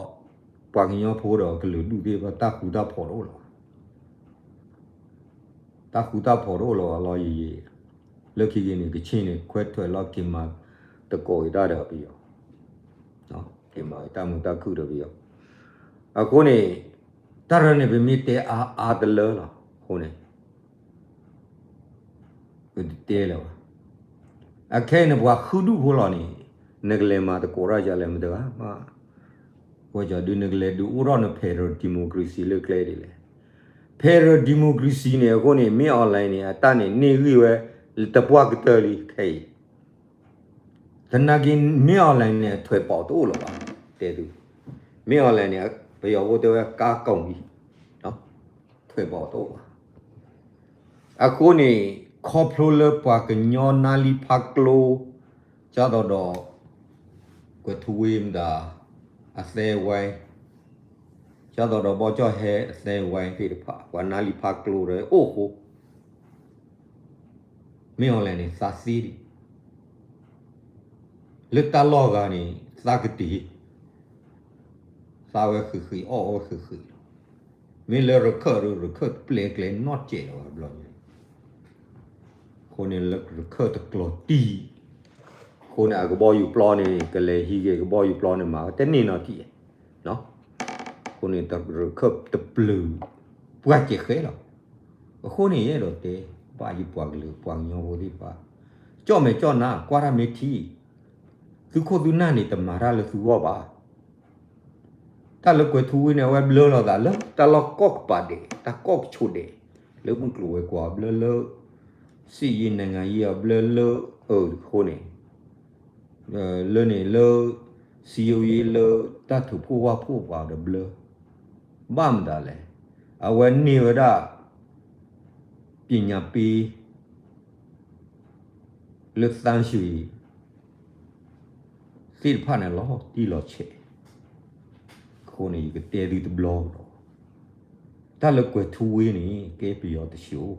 ပှၤကညီဖိဒီးကလုာ်ဒူၣ်သ့ၣ်တဖၣ် တၢ်ဃူတၢ်ဖိးတအိၣ်လၢၤဘၣ်. တၢ်ဃူတၢ်ဖိးတအိၣ်လၢၤဘၣ်လီၤယံာ်ယံာ်, လၢခံက့ၤန့ၣ် ကဆ့ၣ်န့ၣ် ခွဲးထွဲးလီၤက့ၤမၤသကိးက့ၤတၢ်ဒီးပယီၤ, က့ၤမၤတၢ်မုာ်တၢ်ခုၣ်ဒီးပယီၤ, အဃိန့ၣ် တၢ်ရၢန့ၣ် ပမ့ၢ်တဲအါအါတလၢလီၤ. အဃိန့ၣ် ပတတဲလၢၤဘၣ်. အခဲအံၤန့ၣ် ပှၤဃုဒူၣ်ဖိလီၤန့ၣ် နကလဲၤမၤသကိးတၢ်ယၤလဲၣ်မတၤဂၤမး, ဝဲကီဒုးနကလဲၤဒုးအိၣ်ထီၣ်န federal democracy လၢကျဲဒ်လဲၣ်. federal democracy န့ၣ် အဃိန့ၣ် မ့ၢ် online န့ၣ် အတၢ်န့ၣ်န့ၢ်ဂံၢ်ဝဲ တပှၢ်ကတၢၢ်လံခဲအံၤ သနာ်က့ မ့ၢ် online န့ၣ် အထွဲးပီးတအိၣ်လၢၤဘၣ်, တဲသု, မ့ၢ် online န့ၣ် ပယီၤဖိတဲဝဲကါကုံလံ, ထွဲးပီးတအိၣ်ဘၣ်. အဃိန့ၣ် ခီဖျိလၢပှၤကညီနါလံဖးကျိ ကၢ်သိးဒီး ကွဲၤထူဝ့မတၤ အသဲဝဲ, ကၢ်သိးဒီးဘီကၠီၣ်ဟဲအသဲဝဲသ့ၣ်တဖၣ် ပှၤနါလံဖးကျိဒီးအိၣ်ဃိ မ့ၢ် online န့ၣ် သးသ့ဒံး, လၢတၢ်လီၢ်ဂၤန့ၣ် သးကတ့ၤ, သးဝဲဃံးဃံးအီၣ်ဝဲဃံးဃံးလီၤ. မ့ၢ်လၢရခၢၣ်ဒီး ရခၢၣ်တပျဲကျဲနီၢ်စဲးလီၤဘျီညါ, အဃိန့ၣ်လၢရခၢၣ်တကျီၤတံၢ်, အဃိန့ၣ် အကဘီယူၤပျီန့ၣ် ကလဲၤဟံးက့ၤကဘီယူၤပျီန့ၣ် မၤဝဲတန့ၢ်နီတံၢ်, အဃိန့ၣ် ရခၢၣ်တပျုာ် ပှၢ်စဲးဃဲလီၤ. အဃိန့ၣ် ယအဲၣ်ဒိးတဲ ဘၣ်ယပှၤကလုာ်ပှၤကညီဖိသ့ၣ်တဖၣ်, ကၠီၣ်မဲာ်ကၠီၣ်နါ ကွၢ်တၢ်မ့ၢ်ထံ, သုခိၣ်သုနၢ်န့ၣ် တမၤတၢ်လၢသုဂီၢ်ဘၣ်. တၢ်လၢကွဲၤထူဝ့န့ၣ် အဝဲဘျၢလီၤသးလၢ တၢ်လီၢ်ကီၢ်ကပၤဒဲး တၢ်ကီၢ်ကဆိးဒဲး လၢမုၢ်ကျိၤဝဲၤကွာ် ဘျၢလၢ စစ်ရေးနိုင်ငံရေး အဘျၢလၢ အဃိန့ၣ် လၢန့ၣ်လၢ စည်းရုံးရေး လၢတၢ်ထုးဖှိၣ်ဝၣ်ဖှိၣ်ပှၤဒီးဘျၢ, ဘၣ်မတၤလဲၣ်, အဝဲန့ၢ်ဝဲဒၣ် ပညာပေး လၢသၣ်ဆံး သ့ၣ်တဖၣ်န့ၣ်လီၤတံၢ်လီၤဆဲး, အဃိန့ၣ် ယကတဲသုတဘျီကဒီး, တၢ်လၢကွဲၤထူဝ့န့ၣ် ကဲပယီၤတဆံး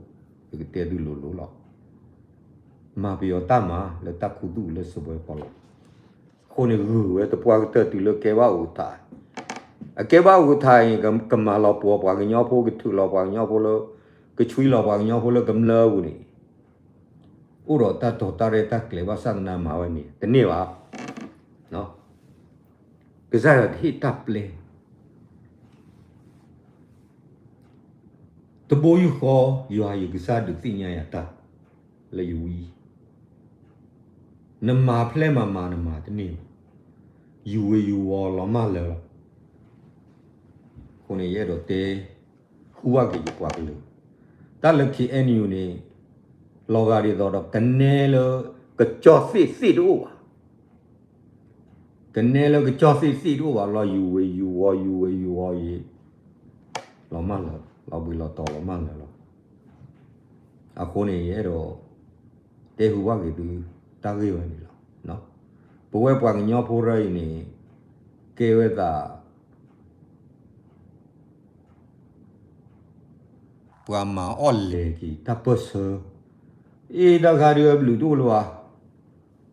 အိၣ်, ယကတဲသုလိၤလိၤလီၤ. မၤပယီၤတၢ်မၤလၢတၢ်ခူသူၣ်လၢစပွဲဖီလီၤ. အဃိန့ၣ် ဂုာ်ဝဲသပှၢ်ကတၢၢ်တုၤလၢကဲဘၣ်အိၣ်ကထး, အကဲဘၣ်အိၣ်ကထးအံၤ ကမၤလီၤပှီၢ်ပှၤကညီဖိ ကထုးလီၤပှၤကညီဖိလၢ ကဆွံလီၤပှၤကညီဖိလၢကမျၢၢ်ပူၤန့ၣ် အိၣ်ဒီးတၢ်တီၤတၢ်ရဲၣ်တၢ်ကျဲၤဘၣ်ဆၣ်သနာ်က့မၤဝဲန့ၣ် တန့ၢ်ဘၣ်. ကစၢ်ယွၤတဟ့ၣ်တၢ်ပျဲ တဘိယူၢ်ဃီ ယွၤယကစၢ်ဒုးသ့ၣ်ညါယၤတၢ်လၢယဝံၤ, နမၤဖျဲၣ်မၤမၤနမၤတန့ၢ်ဘၣ်, ယူၤဝ့ၤယူၤဝီၤလီၤမၢ်လၢာ်လီၤ. အဃိန့ၣ် ယအဲၣ်ဒိးတဲ ဟူးဝၣ်က့ၤယပှၤကလုာ်, တၢ်လၢ K N U န့ၣ် လီၤဂာ်ဒ်သိးဒီးကနဲလၢ ကကၠီၣ်သ့ၣ်သ့ၣ်တအိၣ်ဘၣ် ကနဲလၢကကၠီၣ်သ့ၣ်သ့ၣ်တအိၣ်ဘၣ် လီၤယူၤဝ့ၤယူၤဝီၤ ယူၤဝ့ၤယူၤဝီၤယံၤ လီၤမၢ်လၢာ် လီၤဘှံးလီၤတီၤလီၤမၢ်လၢာ်လီၤ. အဃိန့ၣ် ယအဲၣ်ဒိး တဲဟူးဝၣ်က့ၤသု တၢ်ဂ့ၢ်ဝဲန့ၣ်လီၤ. ပဝဲပှၤကညီဖိရၢအံၤန့ၣ် ကဲဝဲသး ပှၤမၤအီၣ်လဲၤက့ၤတၢ်ပၢၢ်ဆၢ, အ့ၣ်တၢ်ခါဒုးအဘျုးတအိၣ်လၢၤဘၣ်,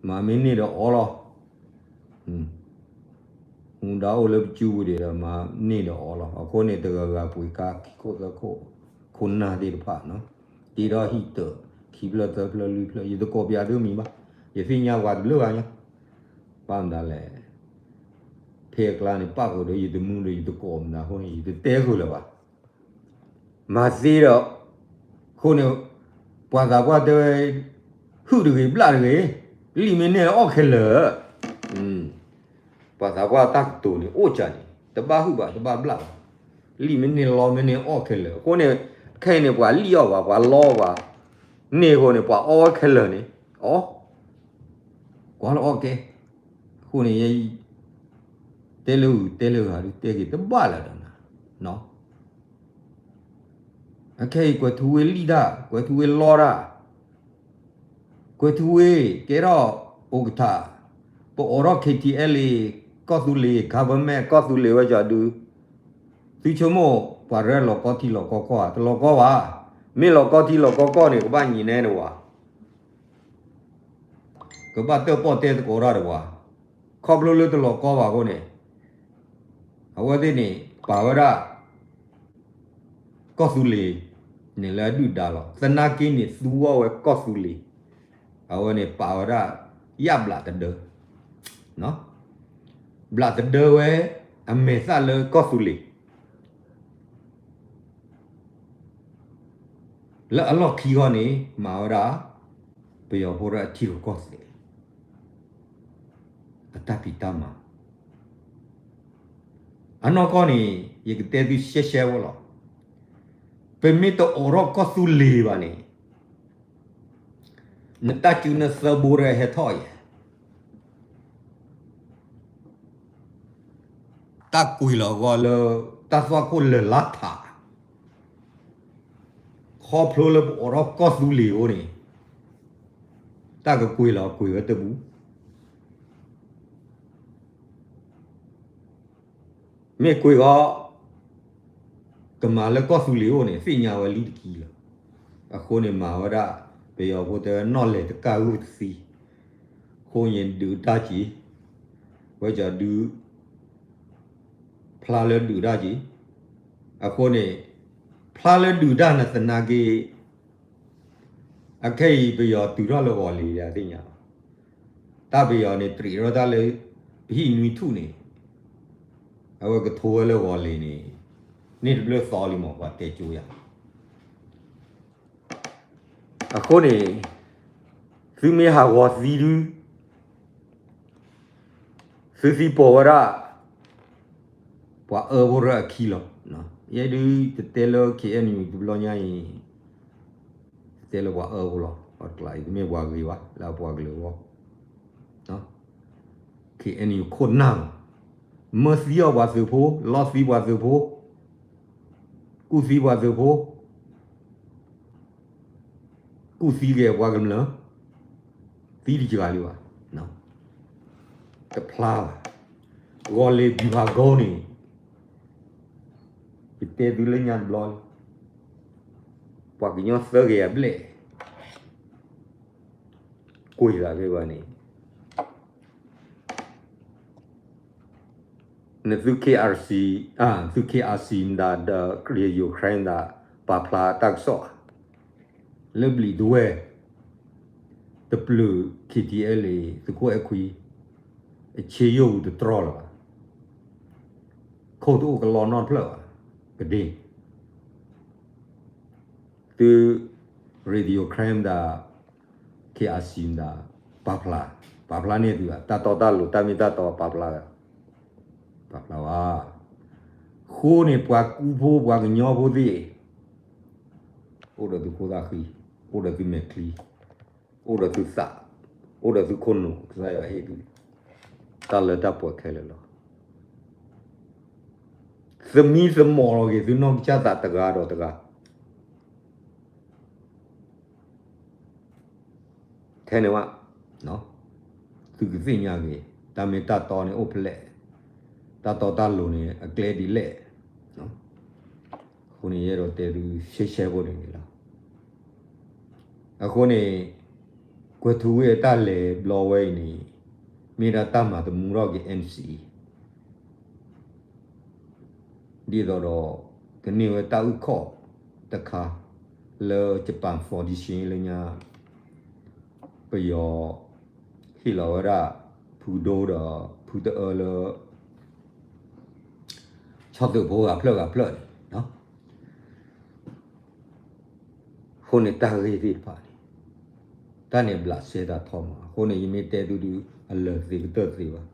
မၤမ့ၢ်န့ၢ်ဒီးအီလီၤ. မူဒါအိၣ်လၢပစုပူၤဒံးဒီး မၤန့ၢ်ဒီးအီလီၤ. အဃိန့ၣ် တဂၤဂၤပှ့ၤကါခံခိၣ်သၢခိၣ်, ခိၣ်နၢ်သ့ၣ်တဖၣ်နီၤ, တ့ထီၣ်ဟံၣ်တၢး ခံဖျၢၣ်သၢဖျၢၣ်လွံၢ်ဖျၢၣ် ယတကိးပၠးသုမံၤဘၣ်, ယသ့ၣ်ညါပှၤတဘျုးဂၤညါ, ဘၣ်မတၤလဲၣ်, ဖဲအကျါန့ၣ် ပၣ်ဃုာ်ဒီးယတမူဒီးယတကိးမတၤအဃိန့ၣ် ယတတဲဃုာ်လၢၤဘၣ်. မၤသ့ဒီး, အဃိန့ၣ်, ပှၤသးပှၢ်တဲဝဲ, ဟုၣ်တဂ့ၤဘျၣ်တဂ့ၤ, လံာ်မ့ၢ်န့ၢ်လီၤအီၣ်ခဲလၢာ်. ပှၤသးပှၢ်တၢ်ကတိၤန့ၣ် အိၣ်ကၢန့ၣ် တဘၣ်ဟုၣ်ဘၣ်တဘၣ်ဘျၣ်ဘၣ်, လံာ်မ့ၢ်န့ၢ်လီၤမ့ၢ်န့ၢ်အီၣ်ခဲလၢာ်. အဃိန့ၣ်, ခဲအံၤန့ၣ် ပှၤလံၣ်အီၣ်ဘၣ် ပှၤလီအီၣ်ဘၣ်, န့ၢ်အဃိန့ၣ် ပှၤအီၣ်ဝဲခဲလၢာ်န့ၣ်, အီၣ် ကွၢ်လၢအီၣ်ကဲ, အဃိန့ၣ် တဲလၢအုၣ်တဲလၢဂၤဒုးတဲက့ၤတဘၣ်လၢၤဒီးနၤ, အခဲအံၤကွဲၤထူဝ့လံၣ်တၢ်, ကွဲၤထူဝ့လီတၢ်, ကွဲၤထူဝ့ကဲထီၣ်အိၣ်ကထး, ပအိးထီၣ် K T L A, ကီၢ်သူလ့ၤ government ကီၢ်သူလ့ၤဝဲကီဒုး, သုဆိကမိၣ်ပှၤရဲၣ်လီၤကီထံလီၤကီကီၢ်ဧါ, တလီၤကီဘၣ်, မ့ၢ်လီၤကီထံလီၤကီကီၢ်န့ၣ် ကဘၣ်ညံးနဲတဝၤ ကဘၣ်တၢၣ်ပီၣ်တဲသကိးတၢ်တဝၤ, ခီဖျိလၢတလီၤကီဘၣ်အဃိန့ၣ်, အဝဲသ့ၣ်န့ၣ် ပာ်ဝဲဒၣ် ကီၢ်သူလ့ၤန့ၣ်လၢအဒုၣ်ဒါလီၤ. သနာ်က့န့ၣ် သူအီၣ်ဝဲကီၢ်သူလ့ၤ, အဝဲန့ၣ်ပာ်ဝဲဒၣ် ယၣ်ဘျးတဒၢ, ဘျးတဒၢဝဲ အမဲာ်သၣ်လၢကီၢ်သူလ့ၤ လၢအလီၢ်ခံဃီန့ၣ် မၤဝဲဒၣ် ပယီၤဖိဒၣ်အထံရူၢ်ကီၢ်သဲး အတၢ်ဖံးတၢ်မၤ, အနီၢ်ကီၢ်န့ၣ် ယကတဲသုရှဲရှဲဝဲလီၤ. ပမ့ၢ်တအိးထီၣ်ကီၢ်သူလ့ၤဘၣ်န့ၣ် နတၢ်စုနသၢဘိရဲၣ်ဟဲထီၣ်ယဲၢ် တၢ်ကွံာ်လီၤအဂီၢ်လၢ တၢ်သွၣ်ခိၣ်လၢာ်လါထး, ခီဖျိလၢပအိးထီၣ်ကီၢ်သူလ့ၤအဃိန့ၣ် တၢ်ကကွံာ်လီၤကွံာ်ဝဲတပူၤ မ့ၢ်ကွံာ်ဃီ ကမၤလၢကီၢ်သူလ့ၤအိၣ်န့ၣ် သ့ၣ်ညါဝဲလံတကံလီၤ. အဃိန့ၣ်မၤဝဲဒၣ် ပယီၤဖိတဲဝဲနီၣ်လဲၤတကၢ်ဂုၢ်တသံ, အဃိန့ၣ်ဒုးတၢ်က့ၤ, ဝဲကီဒုး ဖျါလၢဒုးတၢ်က့ၤ, အဃိန့ၣ် ဖျါလၢဒုးတၢ်နသနာ်က့ အခဲအံၤပယီၤတုၤထီၣ်လၢဂီၤလ့ၤဒၣ်သ့ၣ်ညါလီၤ. တၢ်ပယီၤန့ၣ် တြံးထီၣ်တၢ်လၢ ပဟံၣ်နွံထူၣ်န့ၣ်, အဝဲကထိဝဲလၢဂီၤလ့ၤန့ၣ်, န့ၢ်တဘျၢသီလံမး ပှၤတဲကၠိယၤ အဃိန့ၣ် သုမ့ၢ်ဟးဂီၤသံဒု သုသံပိာ်ဝဲဒၣ် ပှၤအၢဖိရၢအခံလီၤ. ယဲဒုတတဲလၢ K N U တဘျီညါအံၤ တဲလၢပှၤအၢဖိလီၤ. ပှၤတကျးအံၤတမ့ၢ်ပှၤဂ့ၤဘၣ် လၢအပှၤကလုာ်အဂီၢ် K N U ခိၣ်နၢ်လီၤ. မၢသံအီၤပှၤသုးဖိ, လီသံပှၤသုးဖိ, ကူၣ်သံပှၤသုးဖိ, ကူၣ်သံက့ၤပှၤကမျၢၢ်, သံတစှၤလံဘၣ်, တဖျါဘၣ်. ဂီၤလ့ၤဘံၣ်ဖးကိန့ၣ် ယတဲသုလၢညါတဘျီလံ, ပှၤကညီသၢကယၤဘျဲၣ် ကွံာ်သးဖဲဘၣ်န့ၣ် နသု K R C, သု K R C မတၤဒီး Ukraine မတၤ ပာ်ဖျါတၢ်ကစီၣ်ဧါ, လၢဘျံးဒဝဲၢ် တပျုာ် K T L A သုးခိၣ်အဲၣ်ခွံ အဆ့ယိၣ်ပူၤတတြီလၢၤဘၣ်, ခိၣ်တအိၣ်ကလီနီတဖျၢၣ်ဘၣ်, ကဒ့ သု Radio Karen မတၤ K R C မတၤ ပာ်ဖျါ, ပာ်ဖျါန့ၢ်သုဘၣ်, တၢ်တီတၢ်လိၤ တၢ်မ့ၢ်တၢ်တီပာ်ဖျါ, ပာ်ဖျါဘၣ်. အဃိန့ၣ် ပှၤကူဖိပှၤကညီဖိသ့ၣ် အိၣ်ဒီးသုခိၣ်သၣ်ဃံ, အိၣ်ဒီးသုမဲာ်ချံ, အိၣ်ဒီးသုသး, အိၣ်ဒီးသုခိၣ်နူာ် ကစၢ်ယွၤဟ့ၣ်သု တၢ်လၢတၢ်ပှဲၤခဲလၢာ်လီၤ. သမံသမိးလီၤက့ၤသုနီၢ်ကစၢ်သးတဂၤဒီးတဂၤ ထဲန့ၣ်ဝဲ, သုကသ့ၣ်ညါက့ၤ တၢ်မ့ၢ်တၢ်တီန့ၣ်အိၣ်ဖဲလဲၣ်, တၢ်တီတၢ်လိၤန့ၣ် အကျဲဒ်လဲၣ်. အဃိန့ၣ် ယအဲၣ်ဒိးတဲသုရှဲရှဲဖိန့ၣ်န့ၣ်လီၤ. အဃိန့ၣ် ကွဲၤထူဝ့အတၢ်လဲၤဘျီဝဲအံၤန့ၣ် မ့ၢ်ဒၣ်တၢ်မၤသမူထီၣ်က့ၤ N C E ဒ်သိးဒီး ကန့ၢ်ဝဲတၢ်အုၣ်ခီၣ်တခါ လၢ Japan Foundation လၢညါ ပယီၤဟ့ၣ်လီၤဝဲဒၣ် ဖုဒိဒီးဖုတအၢလၢ ဆီၣ်သုးဖိဂၤဖျၢၣ်ဂၤဖျၢၣ်န့ၣ် အဃိန့ၣ်တၢ်ဂ့ၢ်သ့ၣ်တဖၣ်န့ၣ် တၢ်န့ၣ်ဘျးစဲတၢ်ထီမး, အဃိန့ၣ် ယမ့ၢ်တဲသုဒုး အလၢာ်သ့ကတၢၢ်သ့ဘၣ်.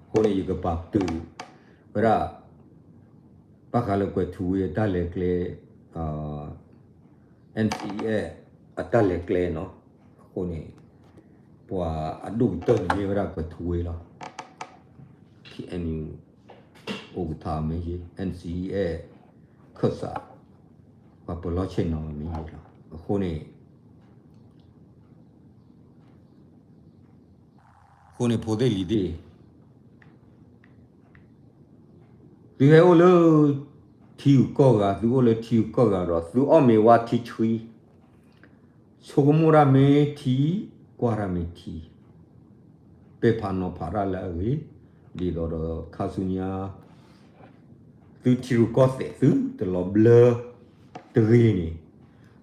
အဃိန့ၣ် ယကပာ်တုာ်ဝဲဒၣ် ဘၣ်ဃးလၢကွဲၤထူဝ့အတၢ်လဲၤကျဲ N C E အတၢ်လဲၤကျဲနီၤ. အဃိန့ၣ် ပှၤအဒိၣ်ကတၢၢ်န့ၣ်မ့ၢ်ဝဲဒၣ်ကွဲၤထူဝ့လီၤ. K N U အိၣ်ကထါမ့ၢ်ဂ့ၤ N C E ခၢၣ်စး ပှၤပၢၤလီၢ်ဆ့ၣ်နီၤမ့ၢ်ဂ့ၤလီၤ. အဃိန့ၣ် အဃိန့ၣ်ဖိသ့ၣ်လံၤသ့ၣ် သုဟဲအိၣ်လၢထံဂုၤကီၢ်ဂၤ, သုအိၣ်လၢထံဂုၤကီၢ်ဂၤဒီး သုအီၣ်မ့ၤဝါထံဆှံ, ဆိကမိၣ်တၢ်မ့ၢ်ထံ, ကွၢ်တၢ်မ့ၢ်ထံ, ပဲာ်ဖးနီၤဖးတၢ်လၢအဂ့ၤ, ဒ်သိးဒီးခါဆူညါ သုထံရူၢ်ကီၢ်သဲးသုတလီၤဘျၢတဂ့ၤန့ၣ်,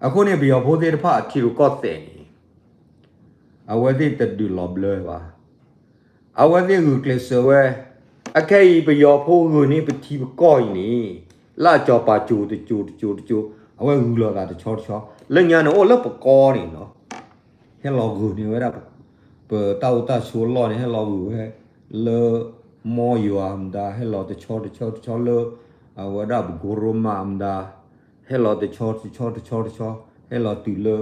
အဃိန့ၣ် ပယီၤဖိသ့ၣ်တဖၣ်အထံရူၢ်ကီၢ်သဲးန့ၣ် အဝဲသ့ၣ်တဒုးလီၤဘျၢဘၣ်. အဝဲသ့ၣ်ဂုာ်ကျဲးစၢးဝဲ, အခဲအံၤပယီၤဖိဂုာ်န့ၢ်ပထံပကီၢ်အံၤန့ၣ် လၢအစီၤပၤကၠိၤတကၠိၤတကၠိၤတကၠိၤ အဝဲဂုာ်လီၤသးတဆီတဆီ, လၢညါန့ၣ်အိၣ်လၢပကီၢ်န့ၣ်နီၤ, ဟဲလီၤဂုာ်န့ၢ်ဝဲဒၣ် ပတၢ်အိၣ်တၢ်ဆိးအလီၢ်န့ၣ် ဟဲလီၤဂုာ်ဝဲ လၢမီယွၤမတၤ ဟဲလီၤတဆီတဆီတဆီလၢ အဝဲဒၣ်ပကိရိမးမတၤ ဟဲလီၤတဆီတဆီတဆီတဆီ ဟဲလီၤတုၤလၢ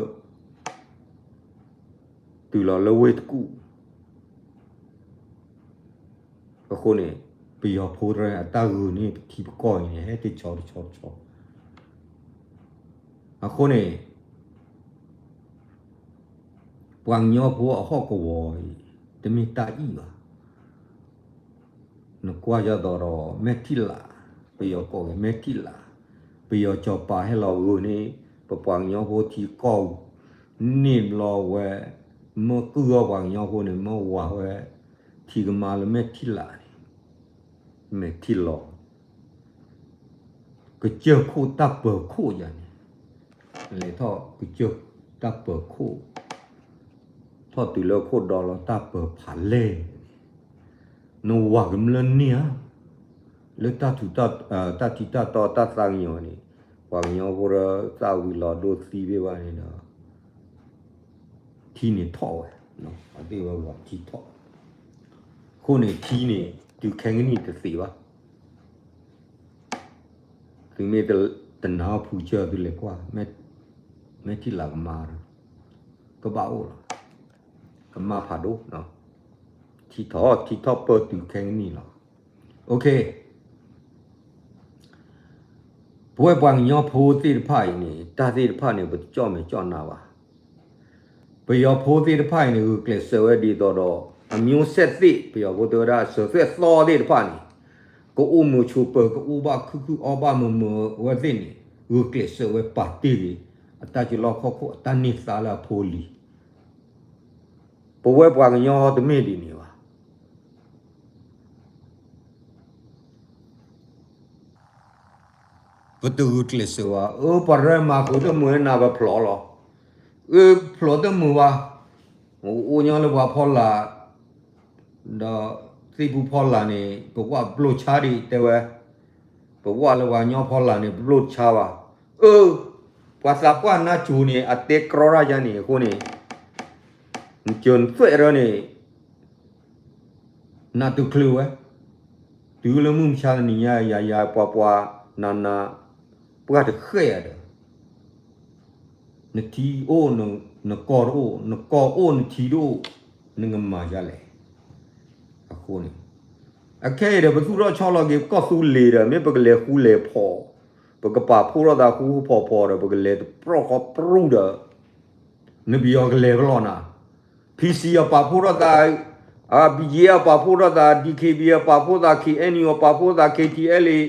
တုၤလီၤလၢဝ့ၢ်တကူၣ်. အဃိန့ၣ် ပယီၤဖိတရၢအတၢ်ဂုာ်န့ၢ်ပထံပကီၢ်အံၤန့ၣ် ဟဲတဆီတဆီတဆီ. အဃိန့ၣ် ပှၤကညီဖိအဟီၣ်ကဝီၤအံၤ တမ့ၢ်တၢ်အံၣ်ဘၣ်. နကွၢ်ယၤသိးဒီး မဲာ်ထံလာ်, ပယီၤကိးဂၤမဲာ်ထံလာ်, ပယီၤစီၤပၤဟဲလီၤဂုာ်န့ၢ် ပပှၤကညီဖိထံကီၢ် န့ၢ်ဘျီဝဲ မ့ၢ်ကုၢ်အီၤပှၤကညီဖိန့ၣ် မ့ၢ်ဝၤဝဲ ထံကမါလၢမဲာ်ထံလာ်န့ၣ် မဲာ်ထံလီၤ ကစၢၢ်ခိၣ်တၢ်ပၢၤခိၣ်ယၤန့ၣ် လဲၤထီၣ်ကစၢၢ်တၢ်ပၢၤခိၣ် ထီၣ်တုၤလၢခိၣ်ဒီလီၤတၢ်ပၢၤဖးလဲၢ်န့ၣ် နဝၤကမျၢၢ်န့ၢ်ဧါ လၢတၢ်ထူးတၢ် တၢ်ထံတၢ်တီတၢ်သးကညီၤန့ၣ် ပှၤကညီဖိဒီးသးဝံၤလီၤဒိသံဘ့ၣ်ဘၣ်န့ၣ်ဒီး ထံန့ၣ်ထီၣ်ဝဲ, အသ့ၣ်ဝဲဝၤထံထီၣ်, အဃိန့ၣ်ထံန့ၣ် တုၤခဲကနံၣ်တသ့ဘၣ်. သုမ့ၢ်တနာ်ဖူကၢၢ်သုလဲၤကွၢ် မဲာ်ထံလာ်ကမါဒီး ကဘၣ်အိၣ်လီၤ, ကမါဖးဒိၣ်, ထံထီၣ် ထံထီၣ်ပၢၢ်တုၤခဲကနံၣ်လီၤ. ပဝဲပှၤကညီဖိသ့ၣ်တဖၣ်အံၤန့ၣ် တၢ်သ့ၣ်တဖၣ်န့ၣ် ပတကၠီၣ်မဲာ်ကၠီၣ်နါဘၣ်. ပယီၤဖိသ့ၣ်တဖၣ်အံၤန့ၣ် ဂုာ်ကျဲးစၢးဝဲဒ်သိးဒီး အမျိုးဆက်သစ် ပယီၤဖိတဲဝဲဒၣ် စၢၤသွဲၣ်သီသ့ၣ်တဖၣ်န့ၣ် ကအိၣ်မုာ်ဆိးပၢၤ ကအိၣ်ဘၣ်ခုၣ်ခုၣ်အီၣ်ဘၣ်မုာ်မုာ်အဝဲသ့ၣ်န့ၣ် ဂုာ်ကျဲးစၢးဝဲပာ်တ့ၢ်က့ၤ အတၢ်ကလီၢ်ခီၣ်ခိၣ်အတၢ်န့ၢ်သါလၢအဖိအလံၤ ပဝဲပှၤကညီတမ့ၢ်ဒ်န့ၣ်ဘၣ်. ပတဂုာ်ကျဲးစၢးဘၣ်. အၢ ပှၤရဲၣ်မၤဃုာ်တမုာ်နၤ ပဖျိးလီၤ. အၢ ဖျိးတမုာ်ဘၣ်. အိၣ်ညီလၢပှၤဖီလာ် ဒီးသ့ၣ်ပူၤဖီလာ်န့ၣ် ပဝၣ်ပဘျိၣ်ဆါဒံးတဲဝဲ, ပဝၣ်လၢပှၤကညီဖီလာ်န့ၣ် ပဘျိၣ်တဆါဘၣ်. အၢ ပှၤသးပှၢ်နါစိၤန့ၣ် အတဲကြီတၢ်ယါန့ၣ်အဃိန့ၣ် နစၢၤနသွဲၣ်ရၢန့ၣ် နးတချုးဝဲ, တုၤလၢမုၢ်မဆါတနံၤညါ ယၤယၤပှၤပှၤနးနး ပှၢ်တဃဲၣ်ဧါဒီး နထံအိၣ် နကီၢ်တအိၣ်, နကီၢ်အိၣ်နထံတအိၣ်, နကမၤဒ်လဲၣ်. အဃိန့ၣ် အခဲအံၤဒီး ပသူၣ်ထီၣ်ဆီလီၤက့ၤ ကီၢ်သူလ့ၤဒီး မ့ၢ်ပကလဲၤဃူလဲၤဖိး, ပကပာ်ဖှိၣ်ထီၣ်သးဃူဖိးဖိးဒီး ပကလဲၤတပြီၢ်ဃီပြူၢ်ဒီး နပယီၤကလဲၤပလီၢ်နၤ, PC အပာ်ဖှိၣ်ထီၣ်သး, BGF အပာ်ဖှိၣ်ထီၣ်သး, DKB အပာ်ဖှိၣ်သး, KNU အပာ်ဖှိၣ်သး, KTLA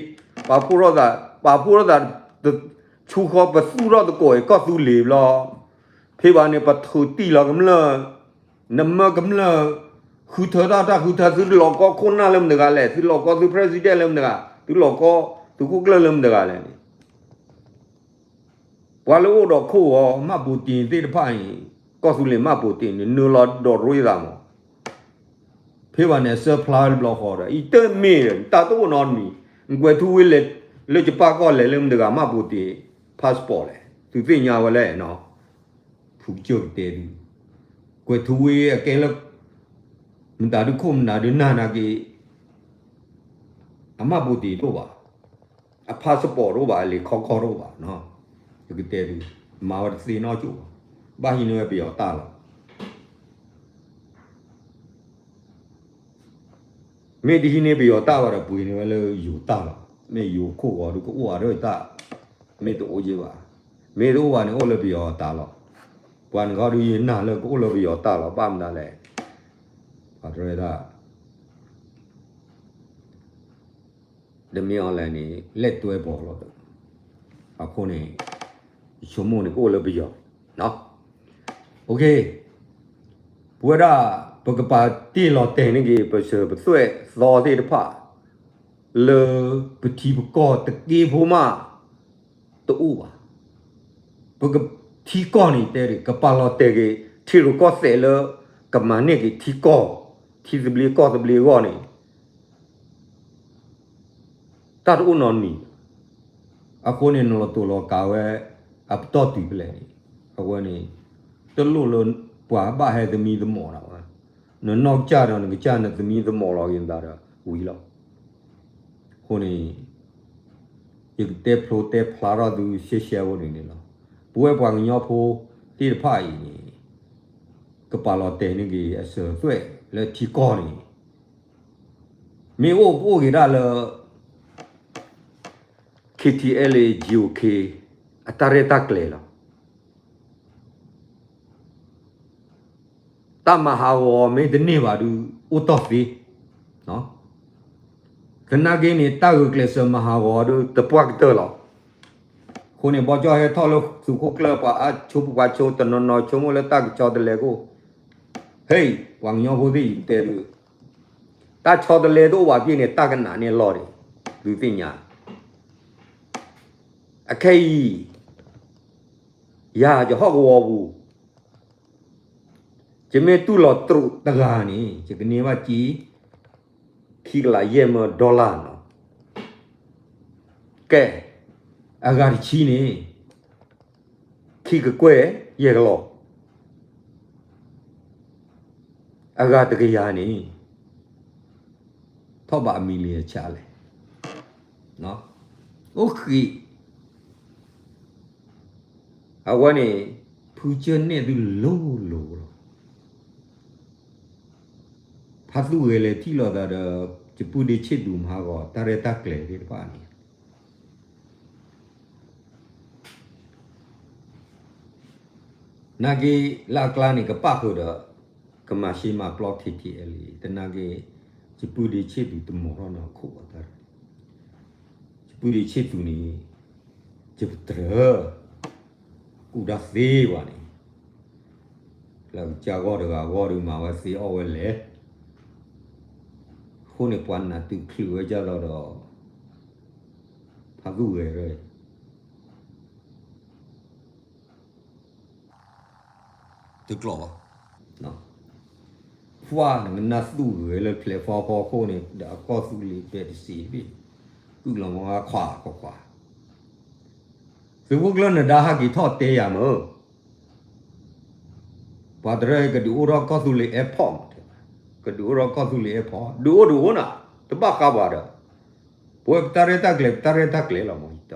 ပာ်ဖှိၣ်ထီၣ်သး, ပာ်ဖှိၣ်ထီၣ်သး, ဆူဃီပသူၣ်ထီၣ်သကိးအံၤ ကီၢ်သူလ့ၤဘျီ, ဖဲဘၣ်န့ၣ် ပထုးတံၢ်လီၤကမျၢၢ်, နမၢကမျၢၢ်, ဃုထၢတၢ်တၢ်ဃုထၢ သုလီၤကီခိၣ်နၢ်လၢမတဂၤလဲၣ်, သုလီၤကီသု president လၢမတဂၤ, သုလီၤကီသုးခိၣ်ကျၢၢ်လၢမတဂၤလဲၣ်န့ၣ် ပှၤလၢအိၣ်ဒီးခိၣ်ဂီၤ မှတ်ပုံတင် သ့ၣ်တဖၣ်န့ၣ်, ကီၢ်သူလ့ၤ မှတ်ပုံတင် န့ၣ် နုာ်လီၤဒိးရ့သးမး, ဖဲဘၣ်န့ၣ် အစၢဖျါဝဲတဘျီဃီဒီး အံၤတမ့ၢ်ဒီး နတၢ်တအိၣ်နီတမံၤ, နကွဲးထူဝ့လၢယပၢ်ကီၢ်လဲၤလၢမတဂၤ မှတ်ပုံတင် passport လဲၣ်, သုသ့ၣ်ညါဝဲလဲၣ်နီၤ, ဖုကစၢၢ်ကတဲသု, ကွဲးထူဝ့အကဲလၢ မတၤဒုခိၣ်မတၤဒုနၢ်နာ်က့ၤ အမှတ်ပုံတင်တအိၣ်ဘၣ်, အ passport တအိၣ်ဘၣ်, အလံာ်ခီခီတအိၣ်ဘၣ်, ယကတဲသု, မၤဝဲတသ့နီတကၠိၢ်ဘၣ်, ဘၣ်ဟံးန့ၢ်ဝဲပယီၤတၢ်လီၤ. မ့ၢ်တဟံးန့ၢ်ပယီၤတၢ်ဘၣ်ဒီး ပှ့ၤန့ၢ်ဝဲလၢယိၤတၢ်လီၤ. မ့ၢ်ယိၤခိၣ်ဂီၤဒုးကအိၣ်အါဒၢတၢ်, မ့ၢ်တအိၣ်ယ့ၢ်ဘၣ်, မ့ၢ်တအိၣ်ဘၣ်န့ၣ် အိၣ်လၢပယီၤတၢ်လီၤ. ပှၤနဂီၢ်ဒုးယနၢ်လၢကအိၣ်လၢပယီၤတၢ်လီၤ, ဘၣ်မနုၤလဲၣ်, ပှၤတရၢဒၣ် တမ့ၢ်အီၤလဲၣ်န့ၣ် လဲၣ်တွဲဘီလီၤ. အဃိန့ၣ် ယဆိကမိၣ်န့ၣ် ကအိၣ်လၢပယီၤ, ပဝဲဒၣ် ပကပာ်တ့ၢ်လီၤတဲာ်န့ၢ်က့ၤ ပစၢၤပသွဲၣ်သီသ့ၣ်တဖၣ် လၢပထံပကီၢ်တက့ဖိမး တအိၣ်ဘၣ်. ပကထံကီၢ်န့ၣ်တဲဒၣ် ကပာ်လီၤတဲာ်က့ၤ ထံရူၢ်ကီၢ်သဲးလၢ ကမၤန့ၢ်က့ၤထံကီၢ်, ထံသဘျ့ကီၢ်သဘျ့အဂီၢ်န့ၣ် တၢ်တအိၣ်နီတမံၤ, အဃိန့ၣ် နလီၤတိာ်လီၤကးဝဲ အပတီၢ်တုၤဖဲလဲၣ်န့ၣ်, အဝဲန့ၣ် တလိၣ်လၢပှၤဘၣ်ဟဲသမံသမိးနၤဘၣ်, နနီၢ်ကစၢ်ဒီး နကစၢ်နသမံသမိးလီၤက့ၤနသးဒီးဝံၤလီၤ. အဃိန့ၣ် ယကတဲဖျိတဲဖျါထီၣ်သုရှဲရှဲဖိန့ၣ်န့ၣ်လီၤ. ပဝဲပှၤကညီဖိသ့ၣ်တဖၣ်အံၤန့ၣ် ကပာ်လီၤတဲာ်န့ၢ်က့ၤအစၢၤသွဲၣ်လၢထံကီၢ်န့ၣ် မ့ၢ်အိၣ်ကအိၣ်က့ၤဒၣ်လၢ KTLA GOK အတၢ်ရဲၣ်တၢ်ကျဲၤလီၤ. တၢ်မၤဟးဂီၤမ့ၢ်တန့ၢ်ဘၣ်ဒုး အိၣ်တီၢ်သ့, သနာ်က့န့ၣ် တၢ်ဂုာ်ကျဲးစၢးမၤဟးဂီၤဒုး တပှၢ်ကတၢၢ်လီၤ. အဃိန့ၣ် ဘီကၠီဟဲထီၣ်လၢသုးခိၣ်ကျၢၢ် ပှၤအါဆိပှၤဆိ တနီၤနီၤဆိကမိၣ်လၢတၢ်ကဆီတလဲကအိၣ်, ဟဲ, ပှၤကညီဖိသ့ၣ်အံၤတဲဒုး တၢ်ဆီတလဲတအိၣ်ဘၣ်ပ့ၢ်န့ၣ် တၢ်ကနးန့ၢ်အလီၢ်ဒံး, သုသ့ၣ်ညါ, အခဲအံၤ ယၤယဟီၣ်ကဝီၤပူၤ, ယမ့ၢ်တူၢ်လီၤတြူးတဂၤန့ၣ် ယကန့ၢ်ဘၣ်စ့ ခံကလးယဲၢ်မၢ dollar နီၤ. ကဲ, အဂၤတဆံန့ၣ် ခံကကွဲၢ်ယဲၢ်ကလီၢ်, အဂၤတကယၤန့ၣ် ထီၣ်ဘးအ million ဆံးလဲၣ်. အိၣ်ဃံး, အဝဲန့ၣ် ဖုကစၢၢ်နဲၣ်သုလိၤလိၤလီၤ. ဖါသူၣ်ဂဲၤလဲၤထံၣ်လိာ်သးဒီး ယပုၢ်ဒ့ဆ့ၣ်ဒူမၤဟးဂီၤ တၢ်ရဲၣ်တၢ်ကျဲၤသ့ၣ်တဖၣ်န့ၣ် ပ နာ်က့ လၢအကျါန့ၣ် ကပၣ်ဃုာ်ဒီး ကမၤရှဲမၤပျီ ထံထံအဲလံ သနာ်က့ ယပုၢ်ဒ့ဆ့ၣ်သူတမီၤထီၣ်နီၢ်ခိၣ်ဘၣ်တၢ်, ယပုၢ်ဒ့ဆ့ၣ်သူန့ၣ် ယပတြၢၤ ကူၣ်တၢ်သ့ဝဲန့ၣ် လၢကစၢ်ဂီၢ်တဂၤအဂီၢ်ဒီး မၤဝဲသ့အီၣ်ဝဲလဲၣ်. အဃိန့ၣ် ပှၤနးတုၤချုးဝဲဒ်သိးဒီး ဖးသူၣ်ဂဲၤ တကျိးဘၣ်. ပှၢ်နကနၣ်သူၣ်ဂဲၤလၢ platform ဖီခိၣ်န့ၣ် ဒီးအကီၢ်သူလ့ၤဘဲးတစံးဘ့ၣ် ကုၣ်လီၤမၤခွါခွါခွါ, သုးခိၣ်ကျၢၢ်နဒါဟဲက့ၤထီၣ်တဲယၤမ့ၢ် ပှၤတရၢကဒုးအိၣ်ထီၣ်ကီၢ်သူလ့ၤ airport မး, ကဒုးအိၣ်ထီၣ်ကီၢ်သူလ့ၤ airport ဒုးအိၣ်ဒုးအိၣ်နၤ တဘၣ်ဃးပှၤဒီး ပဝဲပတၢ်ရဲၣ်တၢ်ကျဲၤ ပတၢ်ရဲၣ်တၢ်ကျဲၤလီၤမး ယတဲအီၤ,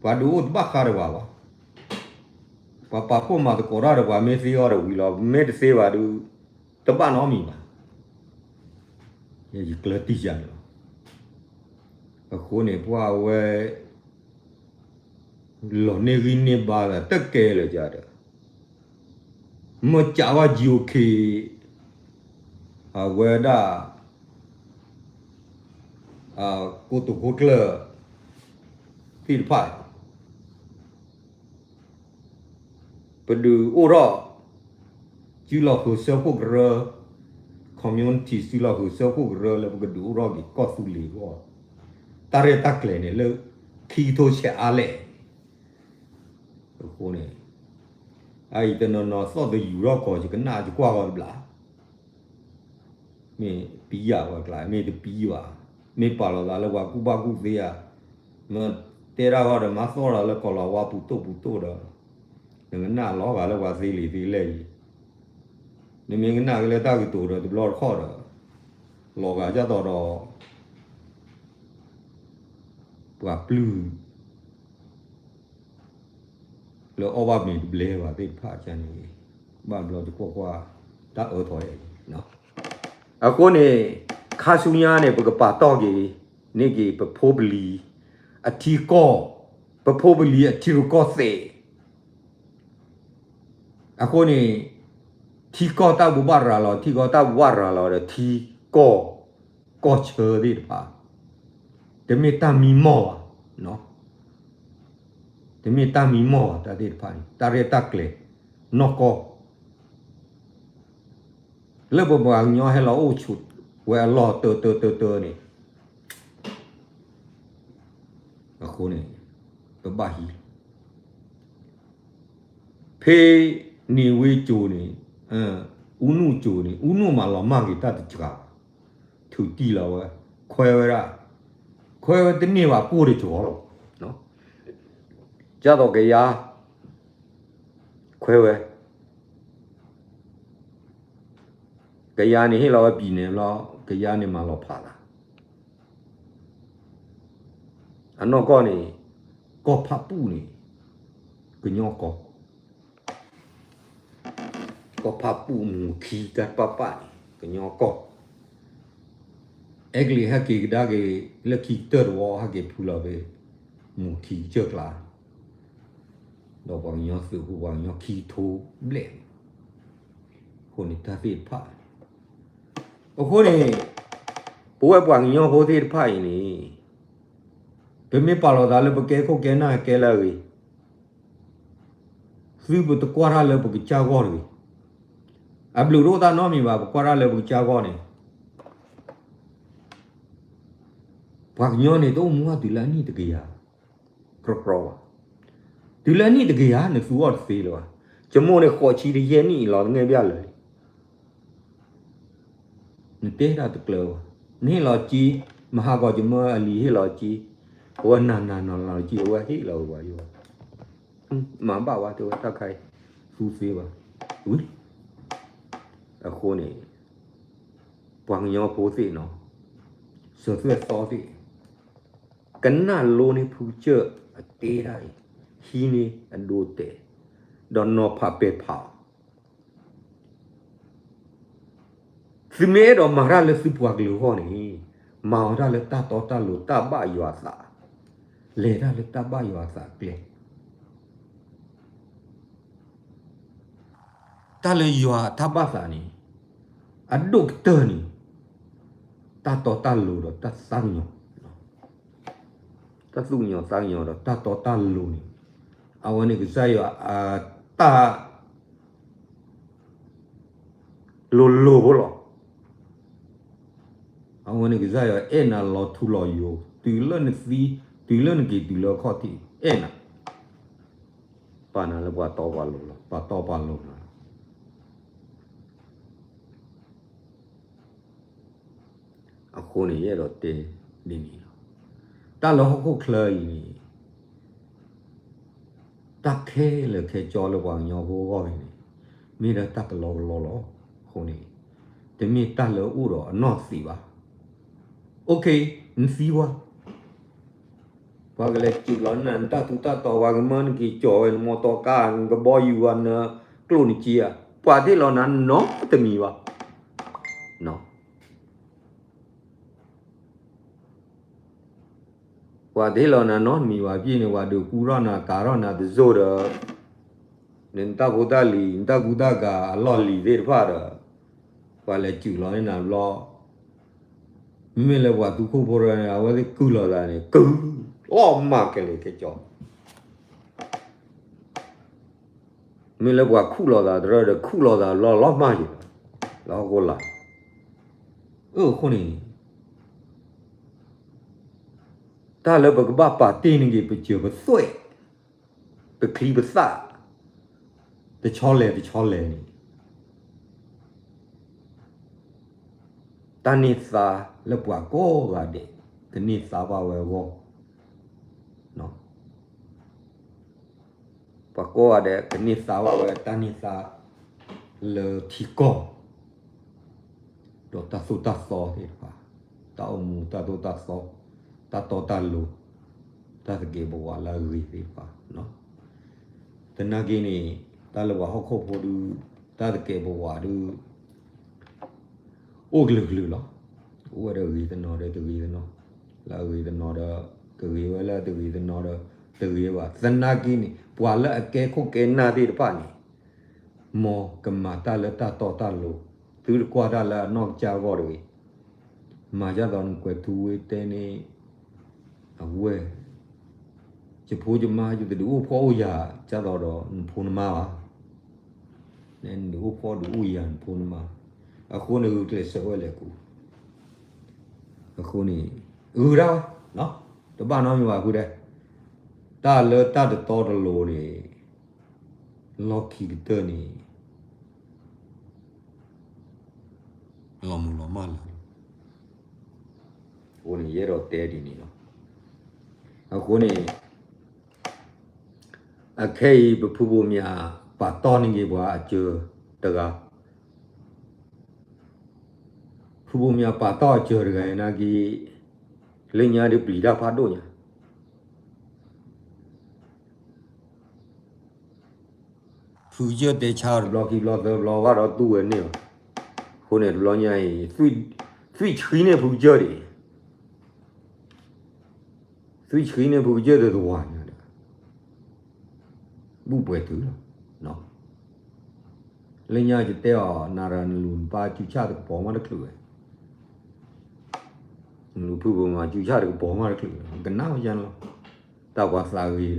ပှၤဒုးအိၣ်တဘၣ်ဃးဒီးပှၤဘၣ်. ပှၤပာ်ဖှိၣ်မၤသကိးတၢ်ဒီးပှၤ မ့ၢ်သ့အီၤဒီးဝံၤလီၤ, မ့ၢ်တသ့ဘၣ်ဒုး တဘၣ်နီတမံၤဘၣ်. ယကျၢၤတံၢ်ယၤန့ၣ်လီၤ. အဃိန့ၣ် ပှၢ်ဝဲ လီၤန့ၢ်ဂံၢ်န့ၢ်ဘါသး တကဲလၢၤကဒီး မ့ၢ်ကးဝဲ GOK အဝဲဒၣ် ကိတိာ်ခိၣ်ကျၢၢ်သ့ၣ်တဖၣ် ပဒုးအိၣ်ထီၣ် စုလီၢ်ဃုာ်စၢဖှိၣ်ကရၢ community စုလီၢ်ဃုာ်စၢဖှိၣ်ကရၢလၢပကဒုးအိၣ်ထီၣ်က့ၤကီၢ်သူလ့ၤအဂီၢ် တၢ်ရဲၣ်တၢ်ကျဲၤန့ၣ်လၢ ခံကထိဆဲးအါလဲၣ်. အဃိန့ၣ် အအံၤတနီၤနီၤသီၣ်တယူၤထီၣ်ကီး ယကနၣ်ယကွၢ်ဃီတဘျီ မ့ၢ်ပံယၤဝဲကျါ မ့ၢ်တပံဘၣ်, မ့ၢ်ပာ်လီၤသးလၢပှၤကူၣ်ဘၣ်ကူၣ်သ့ဧါ, မ့ၢ်တဲတၢ်ဃီဒီး မၤသီၣ်ဒီးလၢကီၢ်လီၤဝါပူၤတိၢ်ပူၤတိၢ်ဒီး နကနၣ်လီၤဂာ်လၢပှၤသ့လံာ်သ့လဲၢ်အံၤ, နမ့ၢ်ကနၣ်က့ၤလၢတၢ်ကတိၤဒီးတဘျီတခီၣ်ဒီး လီၤဂာ်ဒ်သိးဒီး ပှၤပျုၢ် လၢအီၣ်ဘၣ်မ့ၤတဘျဲဘၣ်သ့ၣ်တဖၣ်န့ၣ် ဘၣ်ဘျီတကွၢ်ကွၢ် တၢ်အၢထီၣ်အံၤ အဃိန့ၣ် ခါဆူညါန့ၣ် ပကပာ်တီၢ်က့ၤ န့ၢ်က့ၤပဖိပလံၤ အထံကီၢ် ပဖိပလံၤအထံရူၢ်ကီၢ်သဲး အဃိန့ၣ် ထံကီၢ်တၢ်ဘိးဘၣ်ရၤလီၤ ထံကီၢ်တၢ်ဘိးဘၣ်ရၤလီၤဒီး ထံကီၢ် ကီၢ်ဆၢသ့ၣ်တဖၣ် တမ့ၢ်တၢ်မံမီၢ်ဘၣ်, တမ့ၢ်တၢ်မံမီၢ်ဘၣ် တၢ်သ့ၣ်တဖၣ်န့ၣ် တၢ်ရဲၣ်တၢ်ကျဲၤ နီၢ်ကီၢ် လၢပပှၤကညီဟဲလီၤအိၣ်ဆိးဝဲအလီၢ်တၢတၢတၢတၢန့ၣ် အဃိန့ၣ် ပဘၣ်ဟံး ဖဲန့ၣ်ဝ့ၢ်ကၠိန့ၣ် အူနူၢ်ကၠိန့ၣ် အူနူၢ်မၤလီၤမၢ်က့ၤတၢ်တစှၤဘၣ်, ထုးတံၢ်လီၤဝဲ ခွဲဝဲဒၣ်, ခွဲဝဲတန့ၢ်ဘၣ် ပိၢ်တကီလီၤ, ဒ်သိးကယၤ ခွဲဝဲ ကယၤန့ၣ် ဟ့ၣ်လီၤဝဲပံၤန့ၣ်လီၤ, ကယၤန့ၣ်မၤလီၤဖးသး အနီၢ်ကီၢ်န့ၣ် ကီၢ်ဖးပူၣ်န့ၣ် ကညီကီၢ်, ကီၢ်ဖးပူၣ်မူၤခံတၢ်တပာ်ပာ်န့ၣ် ကညီကီၢ်, အဲကလံးဟဲက့ၤကဒါက့ၤ လၢခံကတၢၢ်တဝီ ဟဲက့ၤဖုလီၤဖဲ မူၤခံကစၢၢ်ကျါ ဒီးပှၤကညီသုးဖိ ပှၤကညီခံကထိဘျဲၣ်န့ၣ် အဃိန့ၣ်တၢ်သ့ၣ်တဖၣ် အဃိန့ၣ် ပဝဲပှၤကညီဖိသ့ၣ်တဖၣ်အံၤန့ၣ် ပမ့ၢ်ပာ်လီၤသးလၢပကဲခိၣ်ကဲနၢ်ကဲလၢအဂ့ၤ သုပတကွၢ်တၢ်လၢပကစၢ်ဂီၢ်တဂ့ၤ. အဘျုးတအိၣ်တၢ်နီတမံၤဘၣ် ပကွၢ်တၢ်လၢပကစၢ်ဂီၢ်န့ၣ် ပှၤကညီန့ၣ် တအိၣ်မူဘၣ်တုၤလၢအနံၣ်တကယၤ ကြီကြီဘၣ်. တုၤလၢအနံၣ်တကယၤ နသူအီၤတသ့လၢၤဘၣ်. ယမိၢ်န့ၣ် ဃိးဆံတယဲၢ်နံၣ်အံၤလီၤ တငဲၢ်ဘၣ်လၢာ်လံ နတဲတၢ်တကျၢၤဘၣ်. နဟ့ၣ်လီၤစ့, မဟါကီးယမၢအလံၤဟ့ၣ်လီၤစ့, အဝဲနၤနၤနၤလီၤစ့ အဝဲဟ့ၣ်လီၤဝဲယိၤဘၣ်. မၤဘၣ်ဝဲ တဲဝဲတၢ်ခါအံၤ သူသ့ဘၣ်. ဝံၤ အဃိန့ၣ် ပှၤကညီဖိသ့ၣ်နီၤ, စၢၤသွဲၣ်သီသ့ၣ်, ကနၣ်လိန့ၢ်ဖုကစၢၢ်အတဲတၢ်အံၤ, ဟံးန့ၢ်အဒိတဲာ်, ဒီးနီၤဖးပဲာ်ဖးအီၤ သုမ့ၢ်အဲၣ်ဒိးမၤတၢ်လၢသုပှၤကလုာ်အဂီၢ်န့ၣ်, မၤအီၤတၢ်လၢတၢ်တီတၢ်လိၤ တၢ်ဘၣ်ယွၤအသး, လဲၤတၢ်လၢတၢ်ဘၣ်ယွၤအသးကျဲ. တၢ်လၢယွၤအတၢ်ဘၣ်သးန့ၣ် အဒိၣ်ကတၢၢ်န့ၣ် တၢ်တီတၢ်လိၤဒီးတၢ်သးကညီၤ, တၢ်သူၣ်ကညီၤသးကညီၤဒီးတၢ်တီတၢ်လိၤန့ၣ် အဝဲန့ၣ်ကစၢ်ယွၤအတၢ် လိၤလိၤဖိလီၤ. အဝဲန့ၣ်ကစၢ်ယွၤအဲၣ်နၤလီၤထူလီၤယိာ်, တုၤလၢနသံ, တုၤလၢနက့ၤတုၤလၢအခီၣ်ထံး အဲၣ်နၤ, ပာ်နၤလၢပှၤတီပှၤလိၤလီၤ, ပှၤတီပှၤလိၤလီၤ. အဃိန့ၣ် ယအဲၣ်ဒိးတဲဒ်န့ၣ်လီၤ. တၢ်လၢဟီၣ်ခိၣ်ချၢအံၤန့ၣ် တၢ်ခဲလၢာ်ခဲဆ့လၢပှၤကညီဖိအဂီၢ်န့ၣ် မ့ၢ်ဒၣ်တၢ်ကလီကလီလီၤ. အဃိန့ၣ် တမ့ၢ်တၢ်လၢအအိၣ်ဒီးအနီၢ်သံးဘၣ်. OK, နသံဝဲ ပှၤကလဲၤစူးလီၤနၤ နတၢ်ထူးတၢ်တီၤ ပှၤကမၢနက့ၤကၠီၤဝဲ နမီတီကါ နကဘီယူၤဝဲ နကျိၣ်နစ့ဧါ, ပှၤတဟ့ၣ်လီၤနၤနီတမံၤဘၣ်. ပှၤတဟ့ၣ်လီၤနၤနီတမံၤဘၣ် ပှၤဒုးကူထီၣ်နၤ ကၤထီၣ်နၤတစိၢ်ဒီး နတၢ်ဖိတၢ်လံၤ နတၢ်ကူတၢ်ကၤအလီၢ်လံၤသ့ၣ်တဖၣ်ဒီး ပှၤလဲၤစူးလီၤန့ၢ်နၤဘျီ မ့မ့ၢ်လၢပှၤသူခိၣ်ဖိတဂၤန့ၣ် အဝဲသ့ၣ်ကုၢ်လိာ်သးန့ၣ် ကုၢ်လီၤမၢ်ကလဲၤကဲကၠီ မ့ၢ်လၢပှၤခူၣ်လိာ်သးတရၢဒီး ခူၣ်လိာ်သးလီၤလီၤမၢ်ယံၤ လၢဟီၣ်ခိၣ်လာ် အဃိန့ၣ် တၢ်လၢပကဘၣ်ပာ်တ့ၢ်န့ၢ်က့ၤ ပစၢၤပသွဲၣ် ပချံပသၣ် တဆီလဲၤတဆီလဲၤန့ၣ် တၢ်န့ၢ်သါလၢပှၤကိးဂၤဒဲး ကန့ၢ်သါဘၣ်ဝဲအဂီၢ် ပှၤကိးဂၤဒဲး ကန့ၢ်သါဘၣ်ဝဲတၢ်န့ၢ်သါ လၢထံကီၢ် ဒီးတၢ်သိၣ်တၢ်သီသ့ၣ်တဖၣ် တၢ်အိၣ်မူတၢ်သိၣ်တၢ်သီ တၢ်တီတၢ်လိၤ တၢ်သကဲးပဝးလၢအဂ့ၤသ့ၣ်တဖၣ် သနာ်က့န့ၣ် တၢ်လၢပှၤဟီၣ်ခိၣ်ဖိဒုး တၢ်သကဲးပဝးဒုး အိၣ်ကလုာ်ကလုာ်လီၤ. အိၣ်ဝဲဒီးဂ့ၤတနီၤဒီးတဂ့ၤတနီၤ, လၢအဂ့ၤတနီၤဒီး ကဂ့ၤဝဲလၢတဂ့ၤတနီၤဒီး တဂ့ၤဘၣ်. သနာ်က့န့ၣ် ပှၤလၢအကဲခိၣ်ကဲနၢ်သ့ၣ်တဖၣ်န့ၣ် မ်ကမၤတၢ်လၢတၢ်တီတၢ်လိၤ, သုတကွၢ်တၢ်လၢအနီၢ်ကစၢ်အဂီၢ်တဂ့ၤ. မၤဒ်သိးနကွဲးထူဝ့တဲန့ၣ် အဝဲ ယဖိယမါ ယတဒုးအိၣ်ဖှီၣ်အိၣ်ယာ် ဒ်သိးဒီးနဖိနမါဘၣ်. နဒုးအိၣ်ဖှီၣ်ဒုးအိၣ်ယာ်နဖိနမါ, အဃိန့ၣ်ဂုာ်ကျဲးစၢးဝဲလဲၤကူ, အဃိန့ၣ် ဂုာ်ဒၣ်ဝဲ, တဘၣ်နီတမံၤဘၣ်ဃုဒဲး, တၢ်လၢတၢ်တတီတလိၤန့ၣ် လီၢ်ခံကတၢၢ်န့ၣ် လီၤမုၢ်လီၤမၢ်လၢ အဃိန့ၣ် ယအဲၣ်ဒိးတဲဒ်န့ၣ်လီၤ. အဃိန့ၣ် အခဲအံၤ ပဖုဘိးမၠးပာ်တီၢ်န့ၢ်က့ၤပှၤအစၢၤတဂၤ, ဖုဘိးမၠးပာ်တီၢ်အစၢၤတဂၤအံၤနာ်က့ လၢညါဒ်ပျံၤတၢ်ဖးဒိၣ်ညါ ဖုကစၢၢ်တဲဆါတဘျီခံဘျီသၢဘျီဘၣ်ဒီးတူၢ်ဝဲန့ၢ်လီၤ. အဃိန့ၣ်တဘျီညါအံၤ သွံၣ်ဆှံန့ၢ်ဖုကစၢၢ်ဒံး, သွံၣ်ဆှံန့ၢ်ဖုကစၢၢ်တသဝီညါဒီး ဘူၣ်ပှဲၤတုၤလီၤ. လၢညါယတဲအီၤ နၤဒီးနလူၤနပၢ်စုဆၣ်တကပီၤမးတချုးဝဲ, နလူၤဖုဘိးမၠးစုဆၣ်တကပီၤမးတချုးဝဲ ကနၣ်ဝဲယါန့ၣ်လီၤ. တၢ်ပှၤသးဂ့ၤဒီး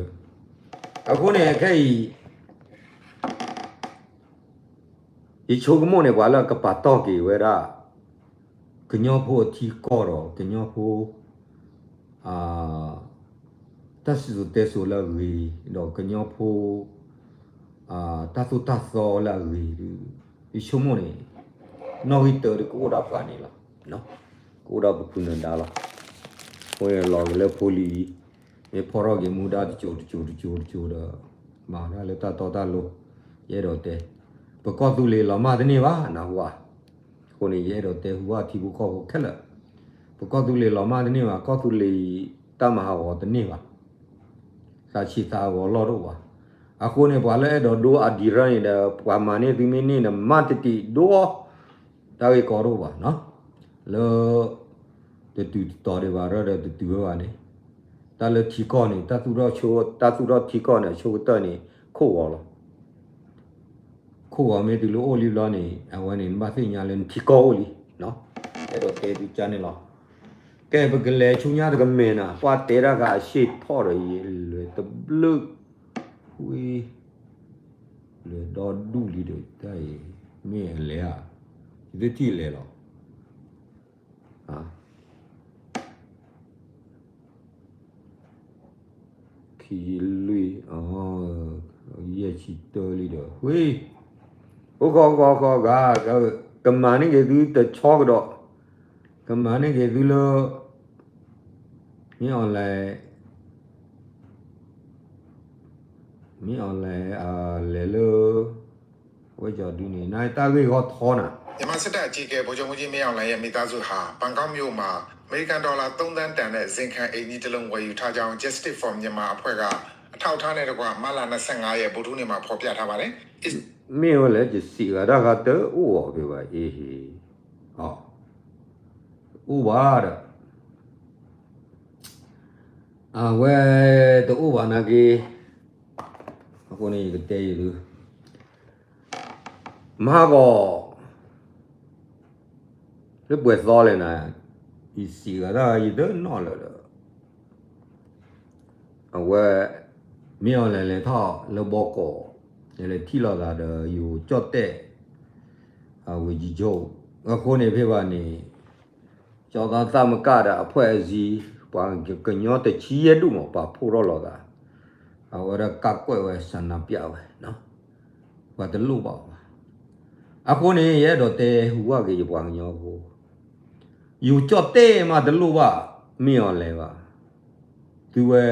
အဃိန့ၣ် ခဲအံၤ ယဆိကမိၣ်န့ၣ် ပှၤလၢအကပာ်တီၢ်က့ၤဝဲဒၣ် ကညီဖိအထံကီၢ်ဒီး ကညီဖိ တၢ်စံၣ်စိၤတဲစိၤလၢအဂ့ၤ ဒီးကညီဖိ တၢ်သိၣ်တၢ်သီလၢအဂ့ၤဒီး ယဆိကမိၣ်န့ၣ် နီၣ်ဂံၢ်တၢဒီးကအိၣ်ဒၣ်ပှၤန့ၣ်လီၤ. ကအိၣ်ဒၣ်ပဖုနဒါလီၤ. အဃိန့ၣ်လီၤက့ၤလၢဖိလံၤအံၤ မ့ၢ်ဖီၣ်ထီၣ်က့ၤမူဒါတစိၤတစိၤတစိၤတစိၤဒီး မၤတၢ်လၢတၢ်တီတၢ်လိၤ ယအဲၣ်ဒိးတဲ ပကီၢ်သူလ့ၤလီၤမၢ်တန့ၢ်ဘၣ် နၢ်ဟူဧါ. အဃိန့ၣ် ယအဲၣ်ဒိးတဲဟူဘၣ်ထံဖိကီၢ်ဖိခဲလၢာ် ပကီၢ်သူလ့ၤလီၤမၢ်တန့ၢ်ဘၣ် ကီၢ်သူလ့ၤတၢ်မၤဟးဂီၤတန့ၢ်ဘၣ် သးဆံးသးဟးဂီၤလီၢ်တအိၣ်ဘၣ်. အဃိန့ၣ် ပှၤလၢအဲၣ်ဒိးဒိအဒံးရၢန့ၣ်ဒီး ပှၤမၤန့ၢ်သုမ့ၢ်န့ၢ်န့ၣ် မၤတတံာ်ဒိအီၤ တၢ်ဂ့ၢ်ကီတအိၣ်ဘၣ်နီၤ. လၢ တတုၤတတီၤဒံးဘၣ်ရၢဒီးတတုၤဝဲဘၣ်န့ၣ် တၢ်လၢထံကီၢ်န့ၣ် တၢ်သူၣ်ထီၣ်ဆိ တၢ်သူၣ်ထီၣ်ထံကီၢ်န့ၣ် အဆိကတၢၢ်န့ၣ် ခိၣ်ဂီၤလီၤ. ခိၣ်ဂီၤမ့ၢ်တုၤလၢအိၣ်လံဘျီန့ၣ် အဝဲန့ၣ် နဘၣ်သ့ၣ်ညါလၢနထံကီၢ်အိၣ်လံ, အဲၣ်ဒိးတဲသုကါန့ၣ်လီၤ. ကဲ ပကလဲၤဆူညါတကမဲာ်နၤ ပှၤတဲတၢ်ဃာ်အရှ့ၣ်ထီၣ်ဒီးယလဲၤတဘျုး, ဝံၤ, လဲၤဒီဒူၣ်လံဒီးတၢ်အံၤ, မ့ၢ်အလဲၤဧါ, ယသ့ၣ်ထံၣ်အလဲၤလီၤ. ခံလွံၢ်, ယဲၢ်ဆံတၢလံဒီး ဝံၤ, အိၣ်ဃီဃီဃီဂၤ, ကမၤန့ၢ်က့ၤသုတဆီကဒီး, ကမၤန့ၢ်က့ၤသုလၢ မ့ၢ် online, မ့ၢ် online လဲၤလၢ ဝဲကၠီၤဒုန့ၣ် နတၢ်ဂ့ၢ်ဂီၢ်ထီနၤ. မြန်မာစစ်တပ်အကြီးအကဲ ဗိုလ်ချုပ်မှူးကြီး မင်းအောင်လှိုင်ရဲ့ မိသားစုဟာ ဘန်ကောက်မြို့မှာ အမေရိကန်ဒေါ်လာ သုံးသန်းတန်တဲ့ ဇင်ခံအိမ်ကြီးတစ်လုံး ဝယ်ယူထားကြောင်း Justice for Myanmar အဖွဲ့က အထောက်အထားနဲ့တကွ မတ်လ နှစ်ဆယ့်ငါးရက် ဗုဒ္ဓဟူးနေ့မှာ ဖော်ပြထားပါတယ်။ မ့ၢ်ဝဲလဲၣ် ယစံးဂၤဒၣ်ဂၤတအိၣ်အီၤဖဲဘၣ်အ့ဟ့, အိၣ်ဘၣ်ဒီး အဝဲတအိၣ်ဘၣ်နာ်က့, အဃိန့ၣ်ယကတဲယၤဒု, မဟါဂီၤ လၢပှဲၤသီလဲၣ်နၤ, ယစံးဂၤဒၣ်ယတနီၣ်လၢၤဒီး အဝဲ မ့ၢ် online လဲၤထီၣ်လၢဘီကီး, လဲၤထံၣ်လိာ်သးဒီးယိၤကၠီၣ်တဲၣ် အဝဲယကၠိ, အဃိန့ၣ်ဖဲဘၣ်န့ၣ် ကၠီသးသမဂၤဒီးအဖွဲ့အစည်း ပှၤကညီတဆံယဲၢ်ဒူၣ်မး ပာ်ဖှိၣ်ထီၣ်လိာ်သး, အဝဲဒၣ်ကးကွဲးဝဲ ဆန္ဒပြ ဝဲ, ပှၤတလိၣ်ဘၣ်ဘၣ်. အဃိန့ၣ် ယအဲၣ်ဒိးတဲဟူးဝးက့ၤယပှၤကညီဖိ, ယိၤကၠီၣ်တဲၣ်မးတလိၣ်ဘၣ် မ့ၢ် online ဘၣ်. သုဝဲ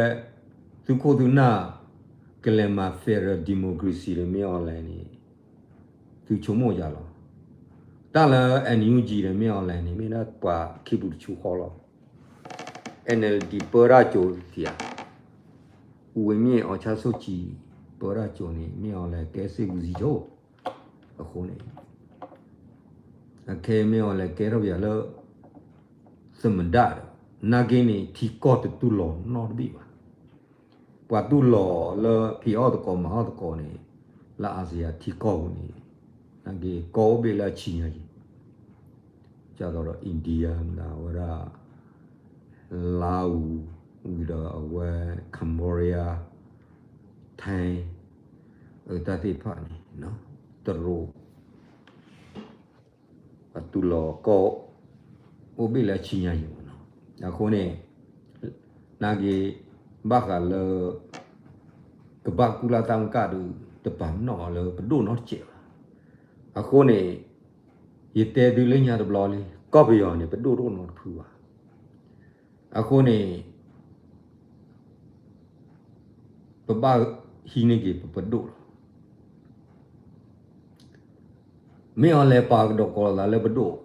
သုခိၣ်သုနၢ် ကလဲၤမၤ federal democracy ဒီး မ့ၢ် online န့ၣ် သုဆိကမိၣ်ယၤလီၤ. တၢ်လၢ NUG ဒီး မ့ၢ် online န့ၣ် မ့ၢ်ဒၣ်ပှၤခံပူၤတဆူဃီလီၤ. NLD ပၢတၢ်ကၠိသ့ဧါ, ဦးဝင်းမြင့် အောင်ဆန်းစုကြည် ပၢတၢ်ကၠိန့ၣ် မ့ၢ် online ကဲစ့ၢ်ကီး အဃိန့ၣ် အခဲမ့ၢ် online ကဲထီၣ်ပယၤလၢ သမ္မတ ဒီး နာ်က့န့ၣ် ထံကီၢ်တတူၢ်လိာ်နီတဘ့ၣ်ဘၣ်. ပှၤတူၢ်လိာ်လၢဖံးအီၣ်သကိးမၤအီၣ်သကိးန့ၣ် လၢ ASEAN ထံကီၢ်ပူၤန့ၣ် နာ်က့ကီၢ်အိၣ်ဘ့ၣ်လၢအဆံညါယံၤ, ဒ်သိးဒီး India မတၤဝဲဒၣ် Laos ဝံၤဒီးအဝဲ Cambodia, Thai အတၢ်သ့ၣ်တဖၣ်န့ၣ် တရူး အတူၢ်လိာ်ကီၢ် အိၣ်ဘ့ၣ်လၢအဆံညါယံၤမးနီၤ. အဃိန့ၣ် နာ်က့ ဘၣ်ဃးလၢ ကမ္ဘာ့ကုလသမဂ္ဂဒီး တပာ်ပနီၣ်အီၤလၢပဒိၣ်နီတစဲးဘၣ်. အဃိန့ၣ် ယတဲသုလၢညါတဘျီလံ ကီၢ်ပယီၤန့ၣ် ပဒိၣ်တအိၣ်နီတဖုဘၣ်. အဃိန့ၣ် ပဘၣ်ဟံးန့ၢ်က့ၤပပဒိၣ်လီၤ. မ့ၢ်အီၤလဲၤပာ်ကဒီးကိးလီၤသးလၢပဒိၣ်,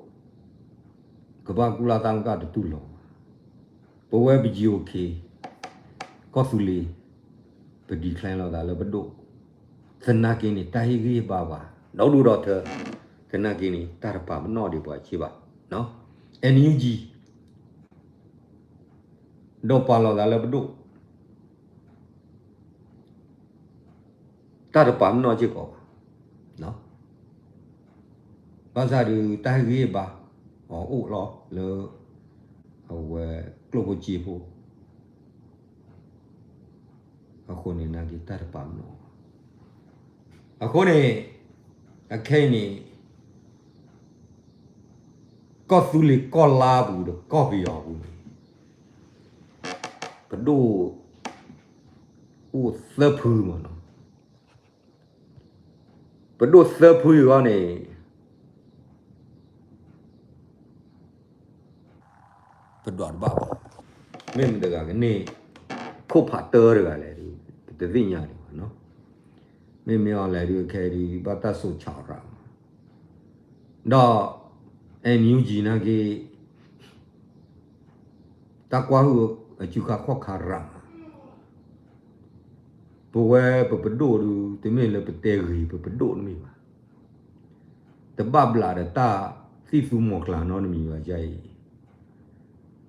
ကမ္ဘာ့ကုလသမဂ္ဂတတူၢ်လိာ်ဘၣ်. ပဝဲပ GOK ကီၢ်သူလ့ၤ ပ declare လီၤသးလၢပဒိၣ်, သနာ်က့န့ၣ် တၢ်ဟ့ၣ်ဂံၢ်ဟ့ၣ်ဘါပှၤ ဒီဒူၣ်ဒီထၢ, သနာ်က့န့ၣ် တၢ်တပာ်ပနီၣ်ဒံးပှၤစ့ၢ်ဘၣ်. NUG ဒီးပာ်လီၤသးလၢပဒိၣ် တၢ်တပာ်ပနီၣ်စ့ၢ်ကီးဘၣ်. ဘၣ်ဆၣ်ဒီး တၢ်ဟ့ၣ်ဂံၢ်ဟ့ၣ်ဘါအီၤအိၣ်လီၤလၢ အဝဲကျိၣ်ဖိစ့ဖိ အဃိန့ၣ် နာ်က့တၢ်တပာ်ပနီၣ်ဘၣ်. အဃိန့ၣ် အခဲအံၤန့ၣ် ကီၢ်သူလ့ၤကီၢ်လါပူၤဒီးကီၢ်ပယီၤပူၤန့ၣ် ပဒိၣ်အိၣ်သၢဖုမးနီၤ. ပဒိၣ်သၢဖုအံၤဂီၢ်န့ၣ် ပဒွးတဘၣ်ဘၣ်. မ့ၢ်မတၤတဂၤကန့ၢ် ခိၣ်ဖးတၢတဂၤလဲၣ်ဒီး ပတသ့ၣ်ညါဒံးဘၣ်နီၤ. မ့မ့ၢ်အီၤလဲၣ်ဒီး ခဲအံၤဒီး ဘၣ်တၢ်စိာ်ဆးရၤမး ဒီး NUG နာ်က့ တၢ်ကွၢ်ဟုၣ်အစုခါခီၣ်ခါရၤမး. ပဝဲပပဒိၣ်ဒုး တမ့ၢ်လၢပတဲဂ့ၤပပဒိၣ်တမ့ၢ်ဘၣ်. တဘၣ်ဘျးဒီးတၢ်သံၣ်သူမီၤကျၢ်နီတမံၤဘၣ်ယါအံၤ,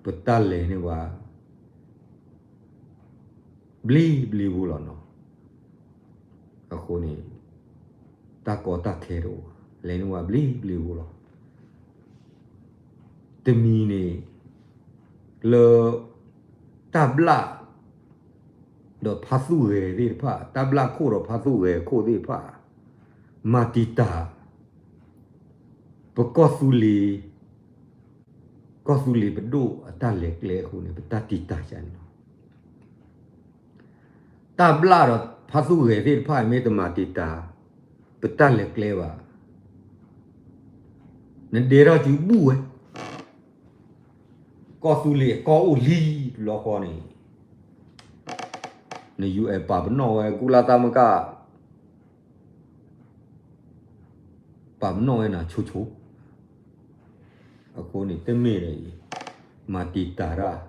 ပတၢ်လဲၤန့ၢ်ပှၤ ဘျ့ဘျ့ဖိလီၤနီၤ. အဃိန့ၣ် တၢ်ကီတၢ်ခဲတအိၣ်ဘၣ်, လဲၤန့ၢ်ဝဲဘျ့ဘျ့ဧိၤလီၤ. တမံၤန့ၣ် လၢ တၢ်ဘျၣ် ဒီးဖါသူၣ်ဂဲၤသ့ၣ်တဖၣ်, တၢ်ဘျၣ်ခိၣ်ဒီးဖါသူၣ်ဂဲၤခိၣ်သ့ၣ်တဖၣ် မၤတံာ်တာ် ပကီၢ်သူလ့ၤ ကီၢ်သူလ့ၤပဒိၣ်အတၢ်လဲၤကျဲအဃိန့ၣ် ပတၢ်တံာ်တာ်ကန့ၣ်လီၤ. တၢ်ဘျၣ်ဒီးဖါသူၣ်ဂဲၤသ့ၣ်တဖၣ် မ့ၢ်တမၤတံာ်တာ် ပတၢ်လဲၤကျဲဘၣ်, နဒဲထီၣ်စုဘူၣ်ဝဲ, ကီၢ်သူလ့ၤအကီၢ်အိၣ်လံတဘျီဃီန့ၣ် န ယူၢ်အဲၣ် ပာ်ပနီၣ်ဝဲ ကုလသမဂ္ဂ ပာ်ပနီၣ်ဝဲနၤဆိဆိ, အဃိန့ၣ် တမ့ၢ်ဒီးအံၤ မၤတံာ်တာ်တၢ်,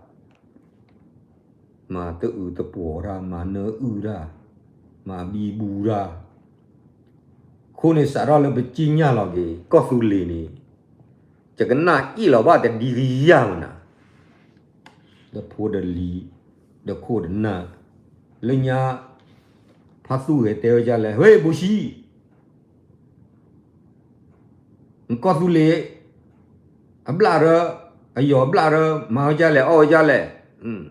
မၤတအုးတပှီၤတၢ်, မၤနၢအုၣ်တၢ်, မၤဘံဘူတၢ်, အဃိန့ၣ် စးထီၣ်လၢပစံၣ်ညီၣ်လီၤက့ၤ ကီၢ်သူလ့ၤန့ၣ် ယကနၣ်အ့ၣ်လီၤဘၣ်တဒံကယၢ်မနၤ, ဒီးဖိဒီးလံၤ, ဒီးခိၣ်ဒီးနၢ်, လၢညါ ဖါသူၣ်ဂဲၤတဲဝဲဒ်လဲၣ်, ဟ့ ဘိၣ်ဆံ နကီၢ်သူလ့ၤ အဘျၣ်ရၢ, အယီၤအဘျၣ်ရၢ မၤဝဲဒ်လဲၣ် အီၣ်ဝဲဒ်လဲၣ်,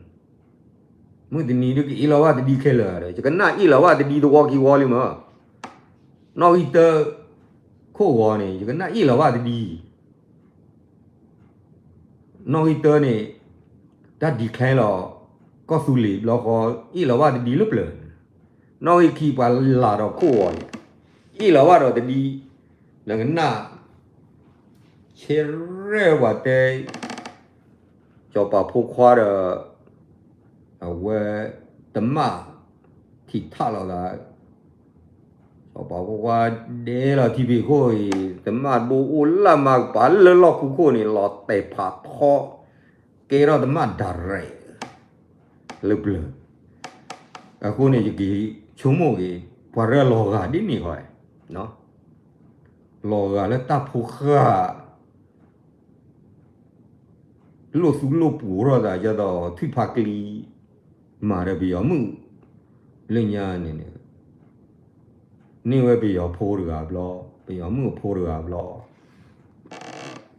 မုၢ်တနံၤဒုးကအ့ၣ်လီၤဘၣ်တဒံခဲလၢာ်ဒီး ယကနၣ်အ့ၣ်လီၤဘၣ်တဒံသဝီခံဝီလံမး, နီၣ်ဂံၢ်တၢ ခိၣ်ဂီၤန့ၣ် ယကနၣ်အ့ၣ်လီၤဘၣ်တဒံ နီၣ်ဂံၢ်တၢန့ၣ် တၢ် declare လီၤ ကီၢ်သူလ့ၤဘျီဃီ အ့ၣ်လီၤဘၣ်တဒံလၢပျၢၤ, နီၣ်ဂံၢ်ခံပှၤလၢ်ဒီးခိၣ်ဂီၤန့ၣ် အ့ၣ်လီၤဘၣ်ဒီးတဒံ, နကနၣ် ဆဲရဲၣ်ပှၤတဲ စီၤပၤဖိခွါဒီး အဝဲတမၣ်ထံၣ်ထးလိာ်သး စီၤပၤဖိခွါဒဲလီၤထံဖံးခိၣ်အံၤ တမၣ်ဘိအိၣ်လၢမၤကပၤလၢလီၢ်ခူခိၣ်န့ၣ် လီၤတဲာ်ဖးထီ ကဲထီၣ်တမၣ် direct လၢပျၢၤ, အဃိန့ၣ် ယက့ၤဆိကမိၣ်က့ၤ ပှၤရၢလီၤဂာ်ဒ်န့ၣ်ဃီ, လီၤဂာ်လၢတၢ်ဖိဃၢ် လိၣ်သူလိၣ်ပှိၤထီၣ်သး ဒ်သိးထွံၣ်ဖးကျံ မၤဒီးပယီၤမုၣ် လၢညါန့ၣ်န့ၣ် န့ၢ်ဝဲပယီၤဖိတဂၤဘျီ ပယီၤမုၣ်အဖိတဂၤဘျီ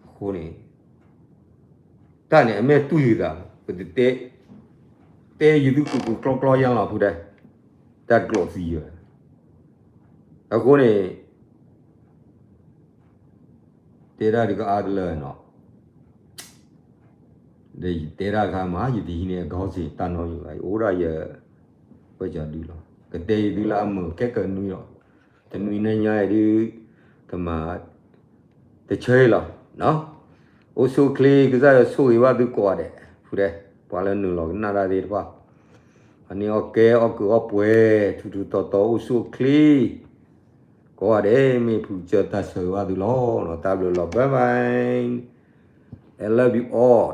အဃိန့ၣ် တၢ်န့ၣ်အမ့ၢ်တွံၢ်သး ပတတဲ တဲယသုကကျိကျီယါလီၤဖုဒဲး တၢ်တကျိးသံဝဲ အဃိန့ၣ် တဲဒၣ်ဒုးကအါတလၢနီၤ ဒီးယတဲဒၣ်ခါမး ယတဟံးန့ၢ်အကီၢ်စ့ၢ်တၢ်နီတမံၤဘၣ် ယအိၣ်ဒၣ်ယ ပၢၢ်ကၠီၤဒုလီၤ ကတဲယသုလၢအမုာ်ခဲကနွံလီၤ တနွံနညါအံၤဒုး ကမၤ တဆၢအံၤလီၤ အိၣ်ဆူၣ်အိၣ်ချ့ ကစၢ်ယွၤဆိၣ်ဂ့ၤဘၣ်သုကိးဂၤဒဲး ဖုဒဲး ပှၤလၢနုာ်လီၤကနၣ်တၢ်သ့ၣ်တဖၣ် အန့ၣ်အီၣ်ကဲအီၣ်ကုာ်အီၣ်ပှဲၤ ထူထူတီတီအိၣ်ဆူၣ်အိၣ်ချ့ ကိးဂၤဒဲး မ့ၢ်ဖုကစၢၢ်တၢ်ဆၢဂ့ၤဘၣ်သုလီၤ တၢ်ဘျုးလီၤ bye bye I love you all